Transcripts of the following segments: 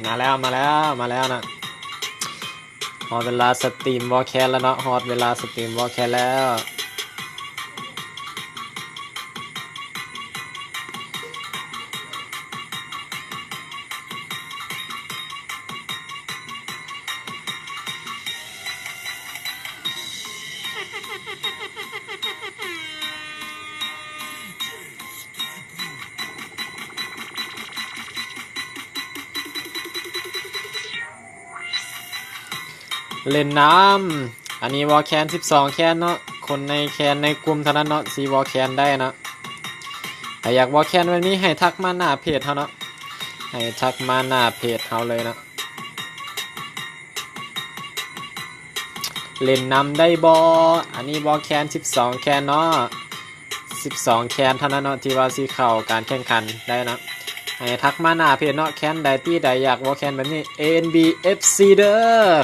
ມາແລ້ວ ມາແລ້ວ ມາແລ້ວນະ. ຮອດເວລາສະຕຣີມວໍແຄນແລ້ວເນາະ ຮອດເວລາສະຕຣີມວໍແຄນແລ້ວ. ເຫຼັ້ນນຳ ອັນນີ້ວໍແຄນສິບສອງແຄນເນາະ ຄົນໃນແຄນໃນກຸ່ມເທົ່ານັ້ນເນາະ ຊິວໍແຄນໄດ້ເນາະ. ໃຜຢາກວໍແຄນແບບນີ້ໃຫ້ທັກມາໜ້າເພຈເຮົາເນາະ ໃຫ້ທັກມາໜ້າເພຈເຮົາເລີຍເນາະ. ເຫຼັ້ນນຳໄດ້ບໍ່? ອັນນີ້ບໍ່ແຄນສິບສອງແຄນເນາະ ສິບສອງແຄນເທົ່ານັ້ນເນາະ ທີ່ວ່າຊິເຂົ້າການແຂ່ງຂັນໄດ້ເນາະ. ໃຫ້ທັກມາໜ້າເພຈເນາະ ແຄນໃດ ປີ້ໃດຢາກບໍ່ແຄນແບບນີ້ ເອັນບີເອັຟຊີເດີ.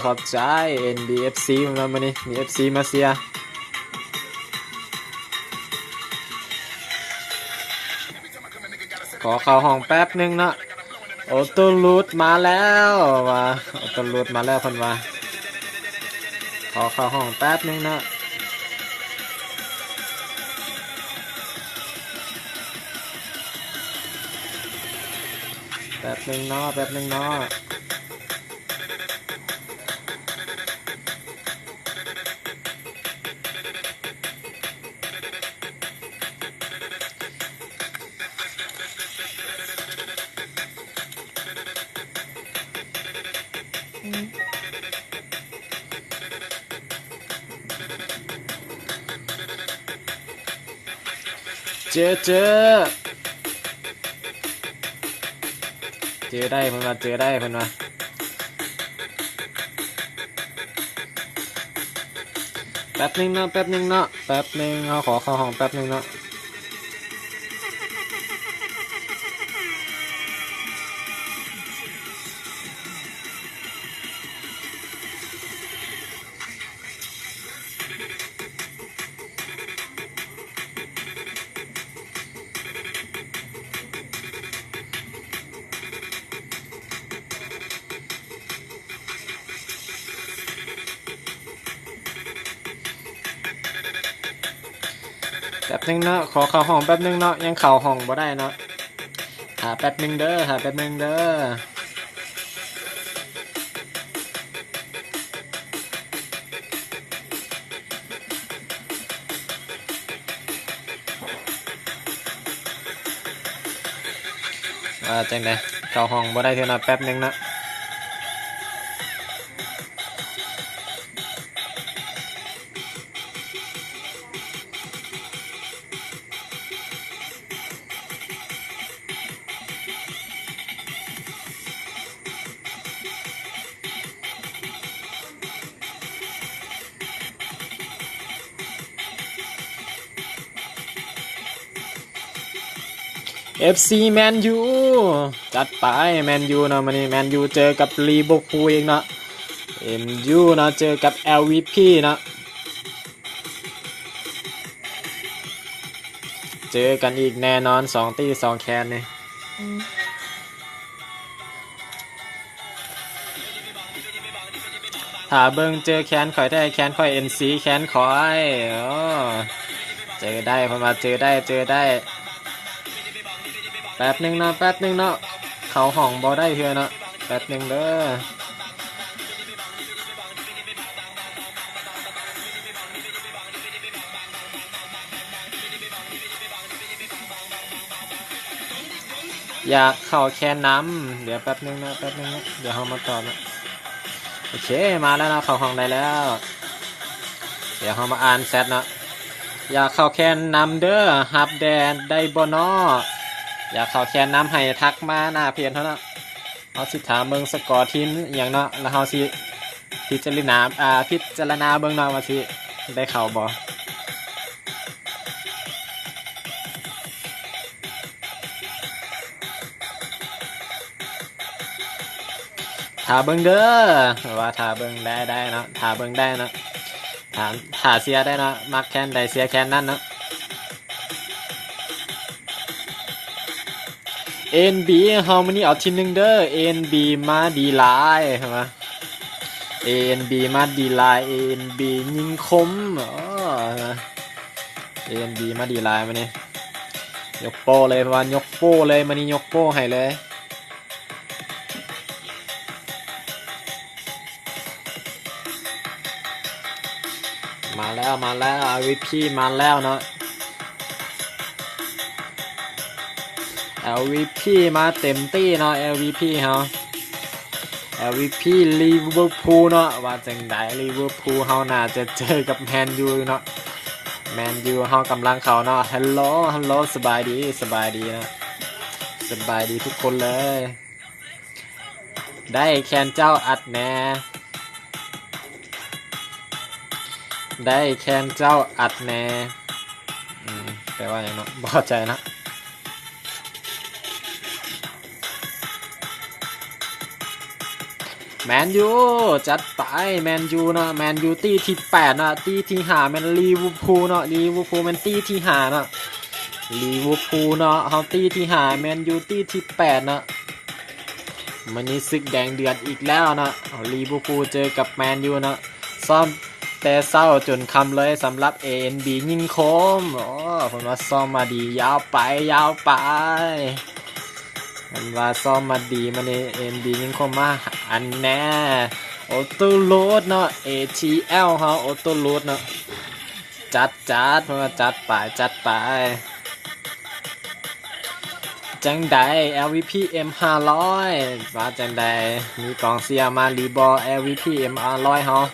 ຂອບໃຈ ເອັນບີເອັຟຊີ ເນາະ ມື້ນີ້ມີເອັຟຊີມາເຊຍ. ຂໍເຂົ້າຫ້ອງແປັບໜຶ່ງເນາະ. ໂອໂຕຣູດມາແລ້ວວ່າ ໂອໂຕຣູດມາແລ້ວເພິ່ນວ່າ. ຂໍເຂົ້າຫ້ອງແປັບໜຶ່ງເນາະ ແປັບໜຶ່ງເນາະ ແປັບໜຶ່ງເນາະ. ເຈີ ເຈີ ເຈີໄດ້ເພິ່ນວ່າ ເຈີໄດ້ເພິ່ນວ່າ. ແປັບໜຶ່ງເນາະ ແປັບໜຶ່ງເນາະ ແປັບໜຶ່ງ ເຮົາຂໍເຂົ້າຫ້ອງແປັບໜຶ່ງເນາະ. ແປັບໜຶ່ງເນາະ ຂໍເຂົ້າຫ້ອງແປັບໜຶ່ງເນາະ ຍັງເຂົ້າຫ້ອງບໍ່ໄດ້ເນາະ. ຖ້າແປັບໜຶ່ງເດີ ຖ້າແປັບໜຶ່ງເດີ. ວ່າຈັ່ງໃດ ເຂົ້າຫ້ອງບໍ່ໄດ້ເທື່ອເນາະ ແປັບໜຶ່ງເນາະ. ເອັຟຊີແມນຢູ ຈັດໄປແມນຢູເນາະ. ມື້ນີ້ແມນຢູເຈີກັບລີເວີພູອີກເນາະ ເອັມຢູເນາະ ເຈີກັບແອລວີພີເນາະ. ເຈີກັນອີກແນ່ນອນ ສອງຕີສອງແຄນນີ້. ຖ້າເບິ່ງເຈີແຄນຂ້ອຍແທ້ ແຄນຂ້ອຍເອັນຊີ ແຄນຂ້ອຍ. ໂອ້ ເຈີໄດ້ ເພິ່ນວ່າເຈີໄດ້ ເຈີໄດ້. ແປັບໜຶ່ງເນາະ ແປັບໜຶ່ງເນາະ ເຂົ້າຫ້ອງບໍ່ໄດ້ເທື່ອເນາະ ແປັບໜຶ່ງເດີ. ຢາກເຂົ້າແຄນນຳ ດຽວແປັບໜຶ່ງເນາະ ແປັບໜຶ່ງເນາະ ດຽວເຮົາມາຕອບເນາະ. ໂອເຄ ມາແລ້ວເນາະ ເຂົ້າຫ້ອງໄດ້ແລ້ວ. ດຽວເຮົາມາອ່ານແຊັດເນາະ. ຢາກເຂົ້າແຄນນຳເດີ ຮັບແດ່ໄດ້ບໍ່ເນາະ? ຢາກເຂົ້າແຄນນຳໃຫ້ທັກມາໜ້າເພຈເຮົາເນາະ. ເຮົາຊິຖາມເບິ່ງສະກໍທີມອີ່ຫຍັງເນາະ ແລ້ວເຮົາຊິພິຈາລະນາ ອາ ພິຈາລະນາເບິ່ງເນາະວ່າຊິໄດ້ເຂົ້າບໍ່. ຖ້າເບິ່ງເດີ ວ່າຖ້າເບິ່ງໄດ້ ໄດ້ເນາະ ຖ້າເບິ່ງໄດ້ເນາະ ຖ້າ ຖ້າເຊຍໄດ້ເນາະ ມັກແຄນໃດເຊຍແຄນນັ້ນເນາະ. ເອັນບີເຮົາມື້ນີ້ເອົາທີໜຶ່ງເດີ ເອັນບີມາດີຫຼາຍ ເຫັນບໍ່ ເອັນບີມາດີຫຼາຍ ເອັນບີຍິງຄົມ ເອີ ເອັນບີມາດີຫຼາຍມື້ນີ້ ຍົກໂປ້ເລີຍ ເພາະວ່າຍົກໂປ້ເລີຍ ມື້ນີ້ຍົກໂປ້ໃຫ້ເລີຍ. ມາແລ້ວ ມາແລ້ວ ແອລວີພີ ມາແລ້ວເນາະ ແອລວີພີ ມາເຕັມທີ່ເນາະ ແອລວີພີ ເຮົາ ແອລວີພີ ລີເວີພູເນາະ ວ່າຈັ່ງໃດ ລີເວີພູ ເຮົາໜ້າຈະເຈີກັບແມນຢູເນາະ ແມນຢູ ເຮົາກຳລັງເຂົ້າເນາະ ຮັລໂຫຼ ຮັລໂຫຼ ສະບາຍດີ ສະບາຍດີເນາະ ສະບາຍດີທຸກຄົນເລີຍ. ໄດ້ແຄນເຈົ້າອັດແດ່ ໄດ້ແຄນເຈົ້າອັດແດ່ ອືມ ແປວ່າຫຍັງເນາະ ບໍ່ເຂົ້າໃຈເນາະ ແມນຢູ ຈັດໄປ ແມນຢູເນາະ ແມນຢູ ຕີທີແປດເນາະ ຕີທີຫ້າແມ່ນລີເວີພູເນາະ ລີເວີພູແມ່ນຕີທີຫ້າເນາະ ລີເວີພູເນາະ ເຮົາຕີທີຫ້າ ແມນຢູ ຕີທີແປດເນາະ. ມື້ນີ້ສຶກແດງເດືອດອີກແລ້ວເນາະ ລີເວີພູເຈີກັບແມນຢູເນາະ ຊ້ອມແຕ່ເຊົ້າຈົນຄ່ຳເລີຍ ສຳລັບເອັນບີຍິງຄົມ ໂອ້ ເພິ່ນວ່າຊ້ອມມາດີ ຍາວໄປ ຍາວໄປ ເພິ່ນວ່າຊ້ອມມາດີ ມື້ນີ້ເອັນບີຍິງຄົມມາ ອັນແນ່ ໂອໂຕລູດເນາະ ເອທີແອວເຮົາ ໂອໂຕລູດເນາະ ຈັດ ຈັດ ເພິ່ນວ່າຈັດໄປ ຈັດໄປ. ຈັ່ງໃດ ແອລວີພີ ເອັມຫ້າຮ້ອຍ ວ່າຈັ່ງໃດ ມີກອງເຊຍມາຫຼືບໍ່ ແອລວີພີ ເອັມຫ້າຮ້ອຍ ເຮົາ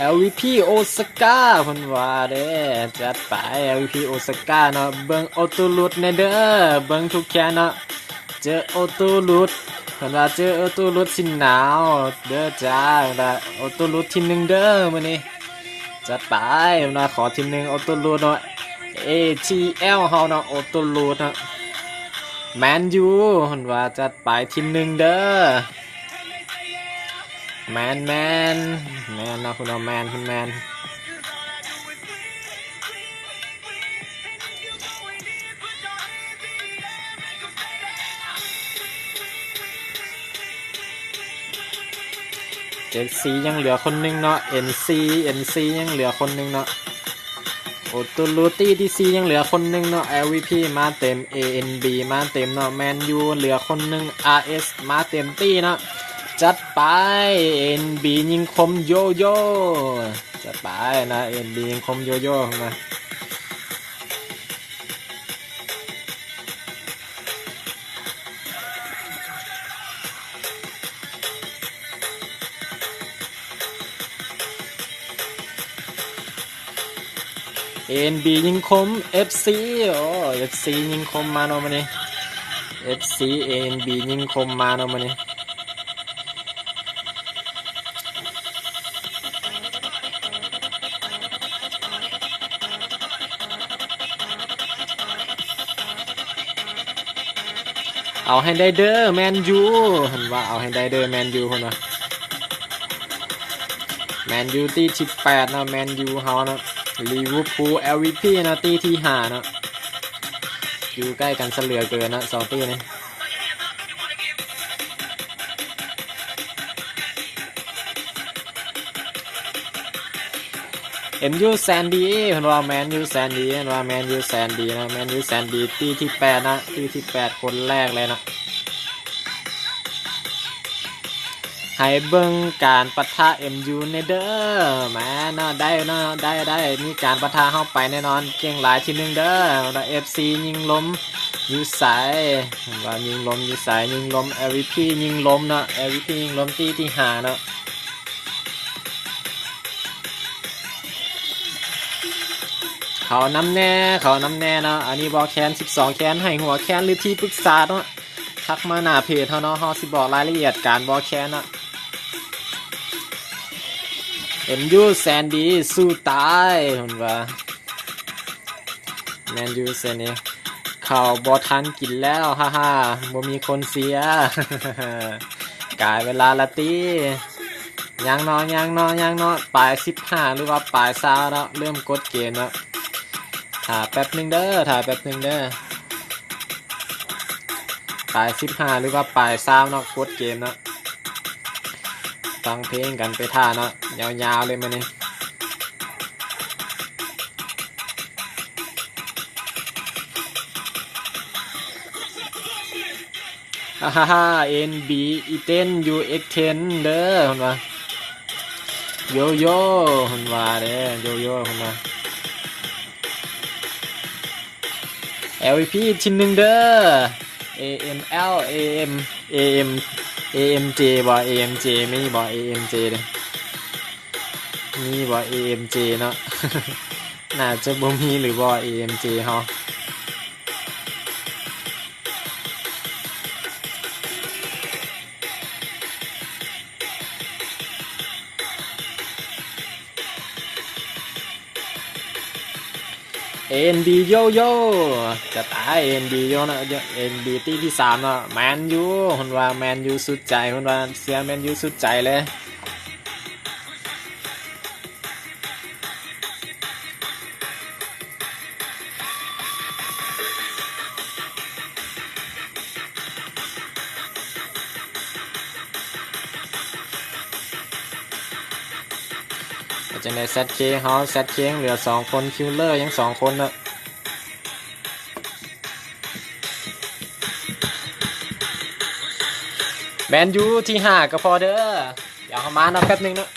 ແອລວີພີ ໂອຊາກາ ເພິ່ນວ່າເດ້ ຈັດໄປ ແອລວີພີ ໂອຊາກາເນາະ ເບິ່ງໂອໂຕລຸດແດ່ເດີ ເບິ່ງທຸກແຄນເນາະ ເຈີໂອໂຕລຸດ ເພິ່ນວ່າເຈີໂອໂຕລຸດຊິໜາວເດີຈ້າ ເພິ່ນວ່າໂອໂຕລຸດທີໜຶ່ງເດີມື້ນີ້ ຈັດໄປ ເພິ່ນວ່າຂໍທີໜຶ່ງໂອໂຕລຸດເນາະ ເອທີແອວເຮົາເນາະ ໂອໂຕລຸດເນາະ ແມນຢູ ເພິ່ນວ່າຈັດໄປທີໜຶ່ງເດີ. ແມ່ນໆ ແມ່ນເນາະ ເພິ່ນວ່າແມ່ນ ເພິ່ນແມ່ນ ເອັຟຊີ ຍັງເຫຼືອຄົນໜຶ່ງເນາະ ເອັນຊີ ເອັນຊີ ຍັງເຫຼືອຄົນໜຶ່ງເນາະ ໂອໂຕລູ ຕີທີສີ່ ຍັງເຫຼືອຄົນໜຶ່ງເນາະ ແອລວີພີ ມາເຕັມ ເອເອັນບີ ມາເຕັມເນາະ ແມນຢູ ເຫຼືອຄົນໜຶ່ງ ອາເອັສ ມາເຕັມຕີເນາະ ຈັດໄປ ເອັນບີ ຍິງຄົມ ໂຢໂຢ ຈັດໄປນະ ເອັນບີ ຍິງຄົມ ໂຢໂຢ ມາ ເອັນບີ ຍິງຄົມ ເອັຟຊີ ໂອ້ ເອັຟຊີ ຍິງຄົມມາເນາະມື້ນີ້ ເອັຟຊີ ເອັນບີ ຍິງຄົມມາເນາະມື້ນີ້. ເອົາໃຫ້ໄດ້ເດີ ແມນຢູ ເພິ່ນວ່າ ເອົາໃຫ້ໄດ້ເດີ ແມນຢູ ເພິ່ນວ່າ ແມນຢູ ຕີທີແປດເນາະ ແມນຢູເຮົາເນາະ ລີເວີພູ ແອລວີພີ ເນາະ ຕີທີຫ້າເນາະ ຢູ່ໃກ້ກັນຊະເຫຼືອເກີນເນາະ ສອງຕີນີ້. ເອັມຢູ ແສນດີ ເພິ່ນວ່າ ແມນຢູ ແສນດີ ເພິ່ນວ່າ ແມນຢູ ແສນດີເນາະ ແມນຢູ ແສນດີ ຕີທີແປດເນາະ ຕີທີແປດ ຄົນແລກເລີຍເນາະ ໃຫ້ເບິ່ງການປະທະ ເອັມຢູ ແດ່ເດີ ແມ່ນເນາະ ໄດ້ເນາະ ໄດ້ ໄດ້ ມີການປະທະເຮົາໄປແນ່ນອນ ເກັ່ງຫຼາຍທີໜຶ່ງເດີ ເອັຟຊີ ຍິງລົມຢູ່ໃສ ວ່າຍິງລົມຢູ່ໃສ ຍິງລົມ ແອລວີພີ ຍິງລົມເນາະ ແອລວີພີ ຍິງລົມ ຕີທີຫ້າເນາະ ເຂົ້ານຳແດ່ ເຂົ້ານຳແດ່ເນາະ ອັນນີ້ບໍ່ແຄນ ສິບສອງແຄນ ໃຫ້ຫົວແຄນ ຫຼື ທີ່ປຶກສາເນາະ ທັກມາໜ້າເພຈເຮົາເນາະ ເຮົາຊິບອກລາຍລະອຽດການບໍ່ແຄນເນາະ ເອັມຢູ ແສນດີ ສູ້ຕາຍ ເພິ່ນວ່າ ແມນຢູ ເຊັ່ນນີ້ ເຂົ້າບໍ່ທັນກິນແລ້ວ ຮາໆ ບໍ່ມີຄົນເຊຍ ກາຍເວລາລະຕິ ຍັງເນາະ ຍັງເນາະ ຍັງເນາະ ປາຍສິບຫ້າ ຫຼືວ່າປາຍຊາວເນາະ ເລີ່ມກົດເກມເນາະ ຖ້າແປັບໜຶ່ງເດີ ຖ້າແປັບໜຶ່ງເດີ ປາຍສິບຫ້າ ຫຼືວ່າປາຍຊາວເນາະ ກົດເກມເນາະ ຟັງເພງກັນໄປທ່າເນາະ ຍາວໆ ເລີຍມື້ນີ້. ອາຮາຮາ ເອັນບີ ອີເຕັນ ຢູເອັກເທັນ ເດີ ເພິ່ນວ່າ ໂຢໂຢ ເພິ່ນວ່າເດ້ ໂຢໂຢ ເພິ່ນວ່າ ແອລວີພີ ທີໜຶ່ງເດີ ເອເອັມແອລ ເອເອັມ ເອເອັມ ເອເອັມເຈ ບໍ່ ເອເອັມເຈ ມີບໍ່ ເອເອັມເຈ ເດ້ ມີບໍ່ ເອເອັມເຈ ເນາະ ໜ້າຈະບໍ່ມີຫຼືບໍ່ ເອເອັມເຈ ເຮົາ. ເອັນບີ ໂຢໂຢ ຈະຕາຍ ເອັນບີ ໂຢເນາະ ເອັນບີ ຕີທີສາມເນາະ ແມນຢູ ເພິ່ນວ່າ ແມນຢູສຸດໃຈ ເພິ່ນວ່າ ເຊຍແມນຢູສຸດໃຈເລີຍ. ເປັນຈັ່ງໃດ ແຊັດເຄ ເຮົາ ແຊັດເຄ ຍັງເຫຼືອສອງຄົນ ຄິວເລີຍັງສອງຄົນເນາະ ແມນຢູທີຫ້າກໍພໍເດີ. ດຽວເຮົາມາເນາະ ແປັບໜຶ່ງເນາະ.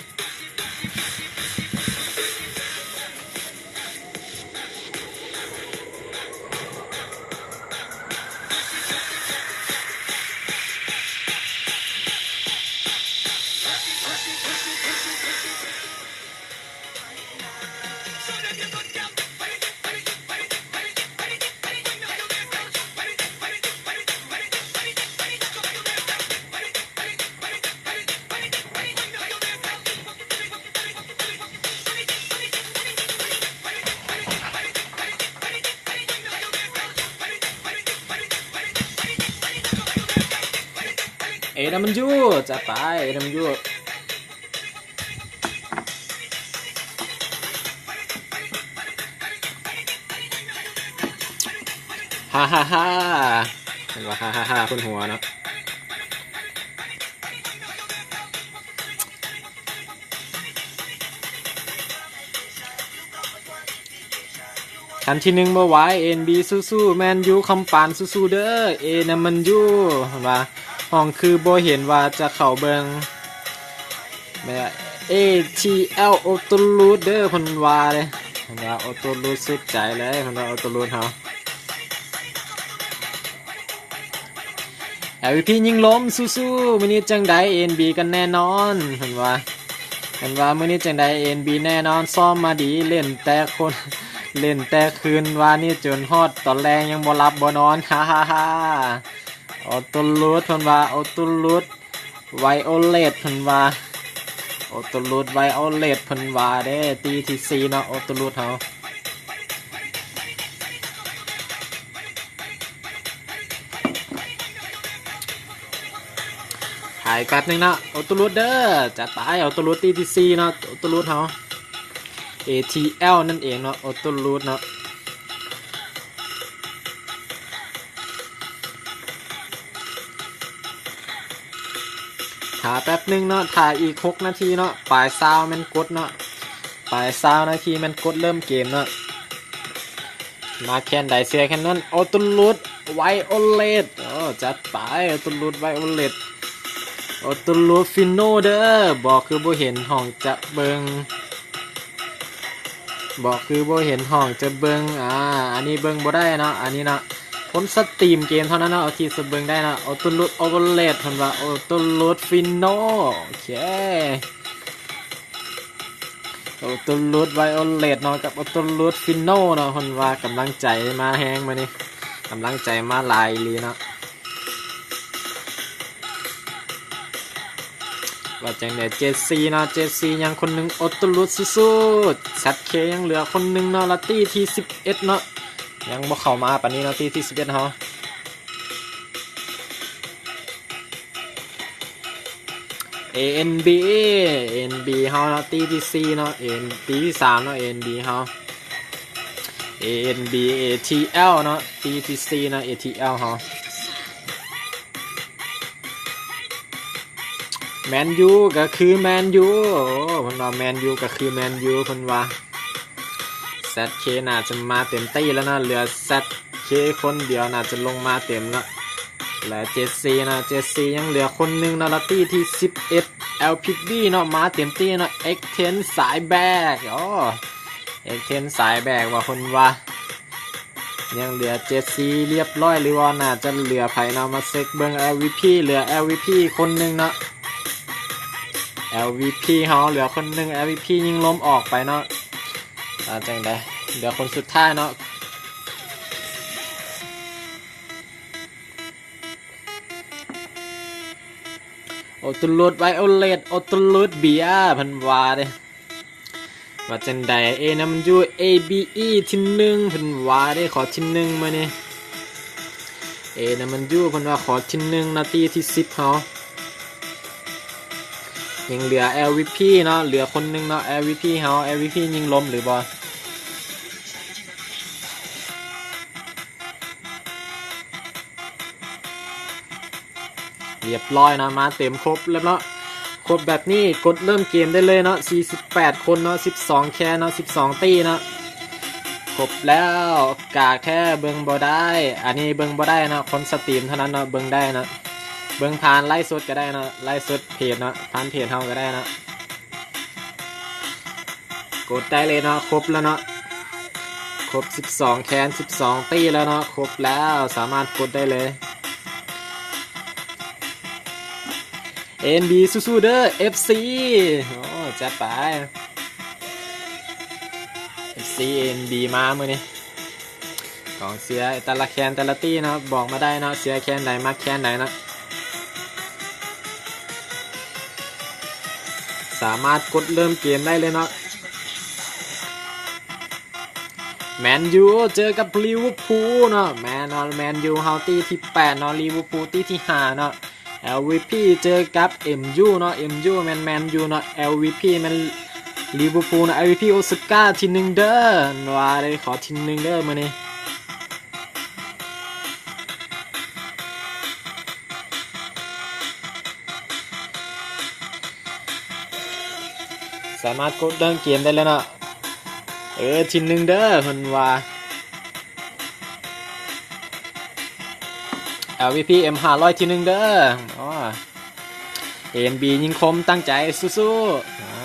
ເອດັບເບິນຢູ ຈັດໄປ ເອດັບເບິນຢູ. ຮາຮາຮາ ເຫັນວ່າ ຮາຮາຮາ ຄົນຫົວເນາະ. ຄັນທີໜຶ່ງບໍ່ໄຫວ ເອັນບີ ສູ້ໆ ແມນຢູ ຄຳປານ ສູ້ໆ ເດີ ເອນຳມັນຢູ ເພິ່ນວ່າ ຫ້ອງຄືບໍ່ເຫັນວ່າຈະເຂົ້າເບິ່ງ ແມ່ນ ເອທີແອລ ໂອໂຕລູດເດີ ເພິ່ນວ່າເດ້ ເພິ່ນວ່າ ໂອໂຕລູດສຸດໃຈເລີຍ ເພິ່ນວ່າ ໂອໂຕລູດເຮົາ. ແອລວີພີຍິງລົມ ສູ້ໆ ມື້ນີ້ຈັ່ງໃດ ເອັນບີ ກໍແນ່ນອນ ເພິ່ນວ່າ ເພິ່ນວ່າ ມື້ນີ້ຈັ່ງໃດ ເອັນບີ ແນ່ນອນ ຊ້ອມມາດີ ເລ່ນແຕ່ຄົນ ເລ່ນແຕ່ຄືນວານນີ້ຈົນຮອດຕອນແລງຍັງບໍ່ຫຼັບບໍ່ນອນ ຮາຮາຮາ. ໂອໂຕລູດ ເພິ່ນວ່າ ໂອໂຕລູດ ໄວໂອເລັດ ເພິ່ນວ່າ ໂອໂຕລູດ ໄວໂອເລັດ ເພິ່ນວ່າເດ້ ຕີທີສີ່ເນາະ ໂອໂຕລູດເຮົາ. ຖ່າຍແປັບໜຶ່ງເນາະ ໂອໂຕລູດເດີ ຈັດໄປ ໂອໂຕລູດ ຕີທີສີ່ເນາະ ໂອໂຕລູດເຮົາ ເອທີແອລ ນັ້ນເອງເນາະ ໂອໂຕລູດເນາະ. ຖ້າແປັບໜຶ່ງເນາະ ຖ້າອີກຫົກນາທີເນາະ ປາຍຊາວແມ່ນກົດເນາະ ປາຍຊາວນາທີແມ່ນກົດເລີ່ມເກມເນາະ. ມາແຄນໃດເຊຍແຄນນັ້ນ ໂອໂຕລູດ ໄວໂອເລັດ ໂອ້ ຈັດໄປ ໂອໂຕລູດ ໄວໂອເລັດ ໂອໂຕລູດ ຟິນໂນເດີ ບໍ່ຄືບໍ່ເຫັນຫ້ອງຈະເບິ່ງ ບໍ່ຄືບໍ່ເຫັນຫ້ອງຈະເບິ່ງ ອາ ອັນນີ້ເບິ່ງບໍ່ໄດ້ເນາະ ອັນນີ້ເນາະ ຄົນສະຕຣີມເກມເທົ່ານັ້ນເນາະ ທີ່ຈະເບິ່ງໄດ້ເນາະ ໂອໂຕລູດ ໂອເວເລັດ ເພິ່ນວ່າ ໂອໂຕລູດ ຟິນໂນ ໂອເຄ. ໂອໂຕລູດ ໄວໂອເລັດເນາະ ກັບໂອໂຕລູດ ຟິນໂນເນາະ ເພິ່ນວ່າກຳລັງໃຈມາແຮງມື້ນີ້ ກຳລັງໃຈມາຫຼາຍອີ່ຫຼີເນາະ. ວ່າຈັ່ງໃດ ເຈສຊີເນາະ ເຈສຊີຍັງຄົນໜຶ່ງ ໂອໂຕລູດ ສູ້ໆ ແຊັດເຄຍັງເຫຼືອຄົນໜຶ່ງເນາະ ລາຕີທີສິບເອັດເນາະ. ຍັງບໍ່ເຂົ້າມາປານນີ້ເນາະ ຕີທີສິບເອັດເຮົາ. ເອເອັນບີ ເອເອັນບີເຮົາເນາະ ຕີທີສີ່ເນາະ ເອເອັນ ຕີທີສາມເນາະ ເອເອັນບີເຮົາ. ເອເອັນບີ ເອທີແອລເນາະ ຕີທີສີ່ເນາະ ເອທີແອລເຮົາ. ແມນຢູກໍຄືແມນຢູ ເພິ່ນວ່າແມນຢູກໍຄືແມນຢູ ເພິ່ນວ່າ. ແຊັດເຄ ໜ້າຈະມາເຕັມຕີແລ້ວເນາະ ເຫຼືອແຊັດເຄຄົນດຽວ ໜ້າຈະລົງມາເຕັມເນາະ. ແລະ ເຈສຊີເນາະ ເຈສຊີຍັງເຫຼືອຄົນໜຶ່ງເນາະ ລະຕີທີສິບເອັດ ແອລພີບີເນາະ ມາເຕັມຕີເນາະ. ເອັກເທັນສາຍແບກ ໂອ້ ເອັກເທັນສາຍແບກວ່າ ເພິ່ນວ່າ ຍັງເຫຼືອເຈສຊີລຽບຮ້ອຍ ຫຼືວ່າໜ້າຈະເຫຼືອໃຜເນາະ ມາເຊັກເບິ່ງ. ແອລວີພີ ເຫຼືອແອລວີພີຄົນໜຶ່ງເນາະ ແອລວີພີເຮົາເຫຼືອຄົນໜຶ່ງ ແອລວີພີຍິງລົມອອກໄປເນາະ. ອ່າ ຈັ່ງໃດ ເຫຼືອຄົນສຸດທ້າຍເນາະ. ໂອໂຕລຸດ ໄວໂອເລັດ ໂອໂຕລຸດເບຍ ເພິ່ນວ່າເດ້. ວ່າຈັ່ງໃດ ເອນຳຢູ່ ເອບີອີ ທີໜຶ່ງ ເພິ່ນວ່າເດ້ ຂໍທີໜຶ່ງມື້ນີ້ ເອນຳຢູ່ ເພິ່ນວ່າຂໍທີໜຶ່ງນາທີທີສິບເຮົາ. ຍັງເຫຼືອແອລວີພີເນາະ ເຫຼືອຄົນໜຶ່ງເນາະ ແອລວີພີເຮົາ ແອລວີພີຍິງລົມຫຼືບໍ່? ລຽບຮ້ອຍເນາະ ມາເຕັມຄົບແລ້ວເນາະ. ຄົບແບບນີ້ກົດເລີ່ມເກມໄດ້ເລີຍເນາະ ສີ່ສິບແປດຄົນເນາະ ສິບສອງແຄນເນາະ ສິບສອງຕີເນາະ. ຄົບແລ້ວ ກາກແທ້ເບິ່ງບໍ່ໄດ້ ອັນນີ້ເບິ່ງບໍ່ໄດ້ເນາະ ຄົນສະຕຣີມເທົ່ານັ້ນເນາະເບິ່ງໄດ້ເນາະ. ເບິ່ງຜ່ານໄລຟ໌ສົດກໍໄດ້ເນາະ ໄລຟ໌ສົດເພຈເນາະ ຜ່ານເພຈເຮົາກໍໄດ້ເນາະ. ກົດໄດ້ເລີຍເນາະ ຄົບແລ້ວເນາະ ຄົບສິບສອງແຄນ ສິບສອງຕີແລ້ວເນາະ ຄົບແລ້ວ ສາມາດກົດໄດ້ເລີຍ. ເອັນບີ ສູ້ໆເດີ ເອັຟຊີ ໂອ້ ຈັດໄປ ເອັຟຊີ ເອັນບີ ມາມື້ນີ້. ກອງເຊຍແຕ່ລະແຄນແຕ່ລະຕີເນາະ ບອກມາໄດ້ເນາະ ເຊຍແຄນໃດ ມັກແຄນໃດເນາະ. ສາມາດກົດເລີ່ມເກມໄດ້ເລີຍເນາະ. ແມນຢູເຈີກັບລິເວີພູເນາະ ແມ່ນເນາະ ແມນຢູເຮົາຕີທີແປດເນາະ ລິເວີພູຕີທີຫ້າເນາະ. ແອລວີພີເຈີກັບເອັມຢູເນາະ ເອັມຢູແມ່ນແມນຢູເນາະ ແອລວີພີແມ່ນລິເວີພູເນາະ. ແອລວີພີ ໂອຊາກາ ທີໜຶ່ງເດີ ວ່າໄດ້ຂໍທີໜຶ່ງເດີມື້ນີ້. ສາມາດກົດເລີ່ມເກມໄດ້ແລ້ວເນາະ ເອີ ທີໜຶ່ງເດີ ເພິ່ນວ່າ. ແອລວີພີ ເອັມຫ້າຮ້ອຍ ທີໜຶ່ງເດີ ໂອ້ ເອັມບີ ຍິງຄົມ ຕັ້ງໃຈ ສູ້ໆ ໂອ້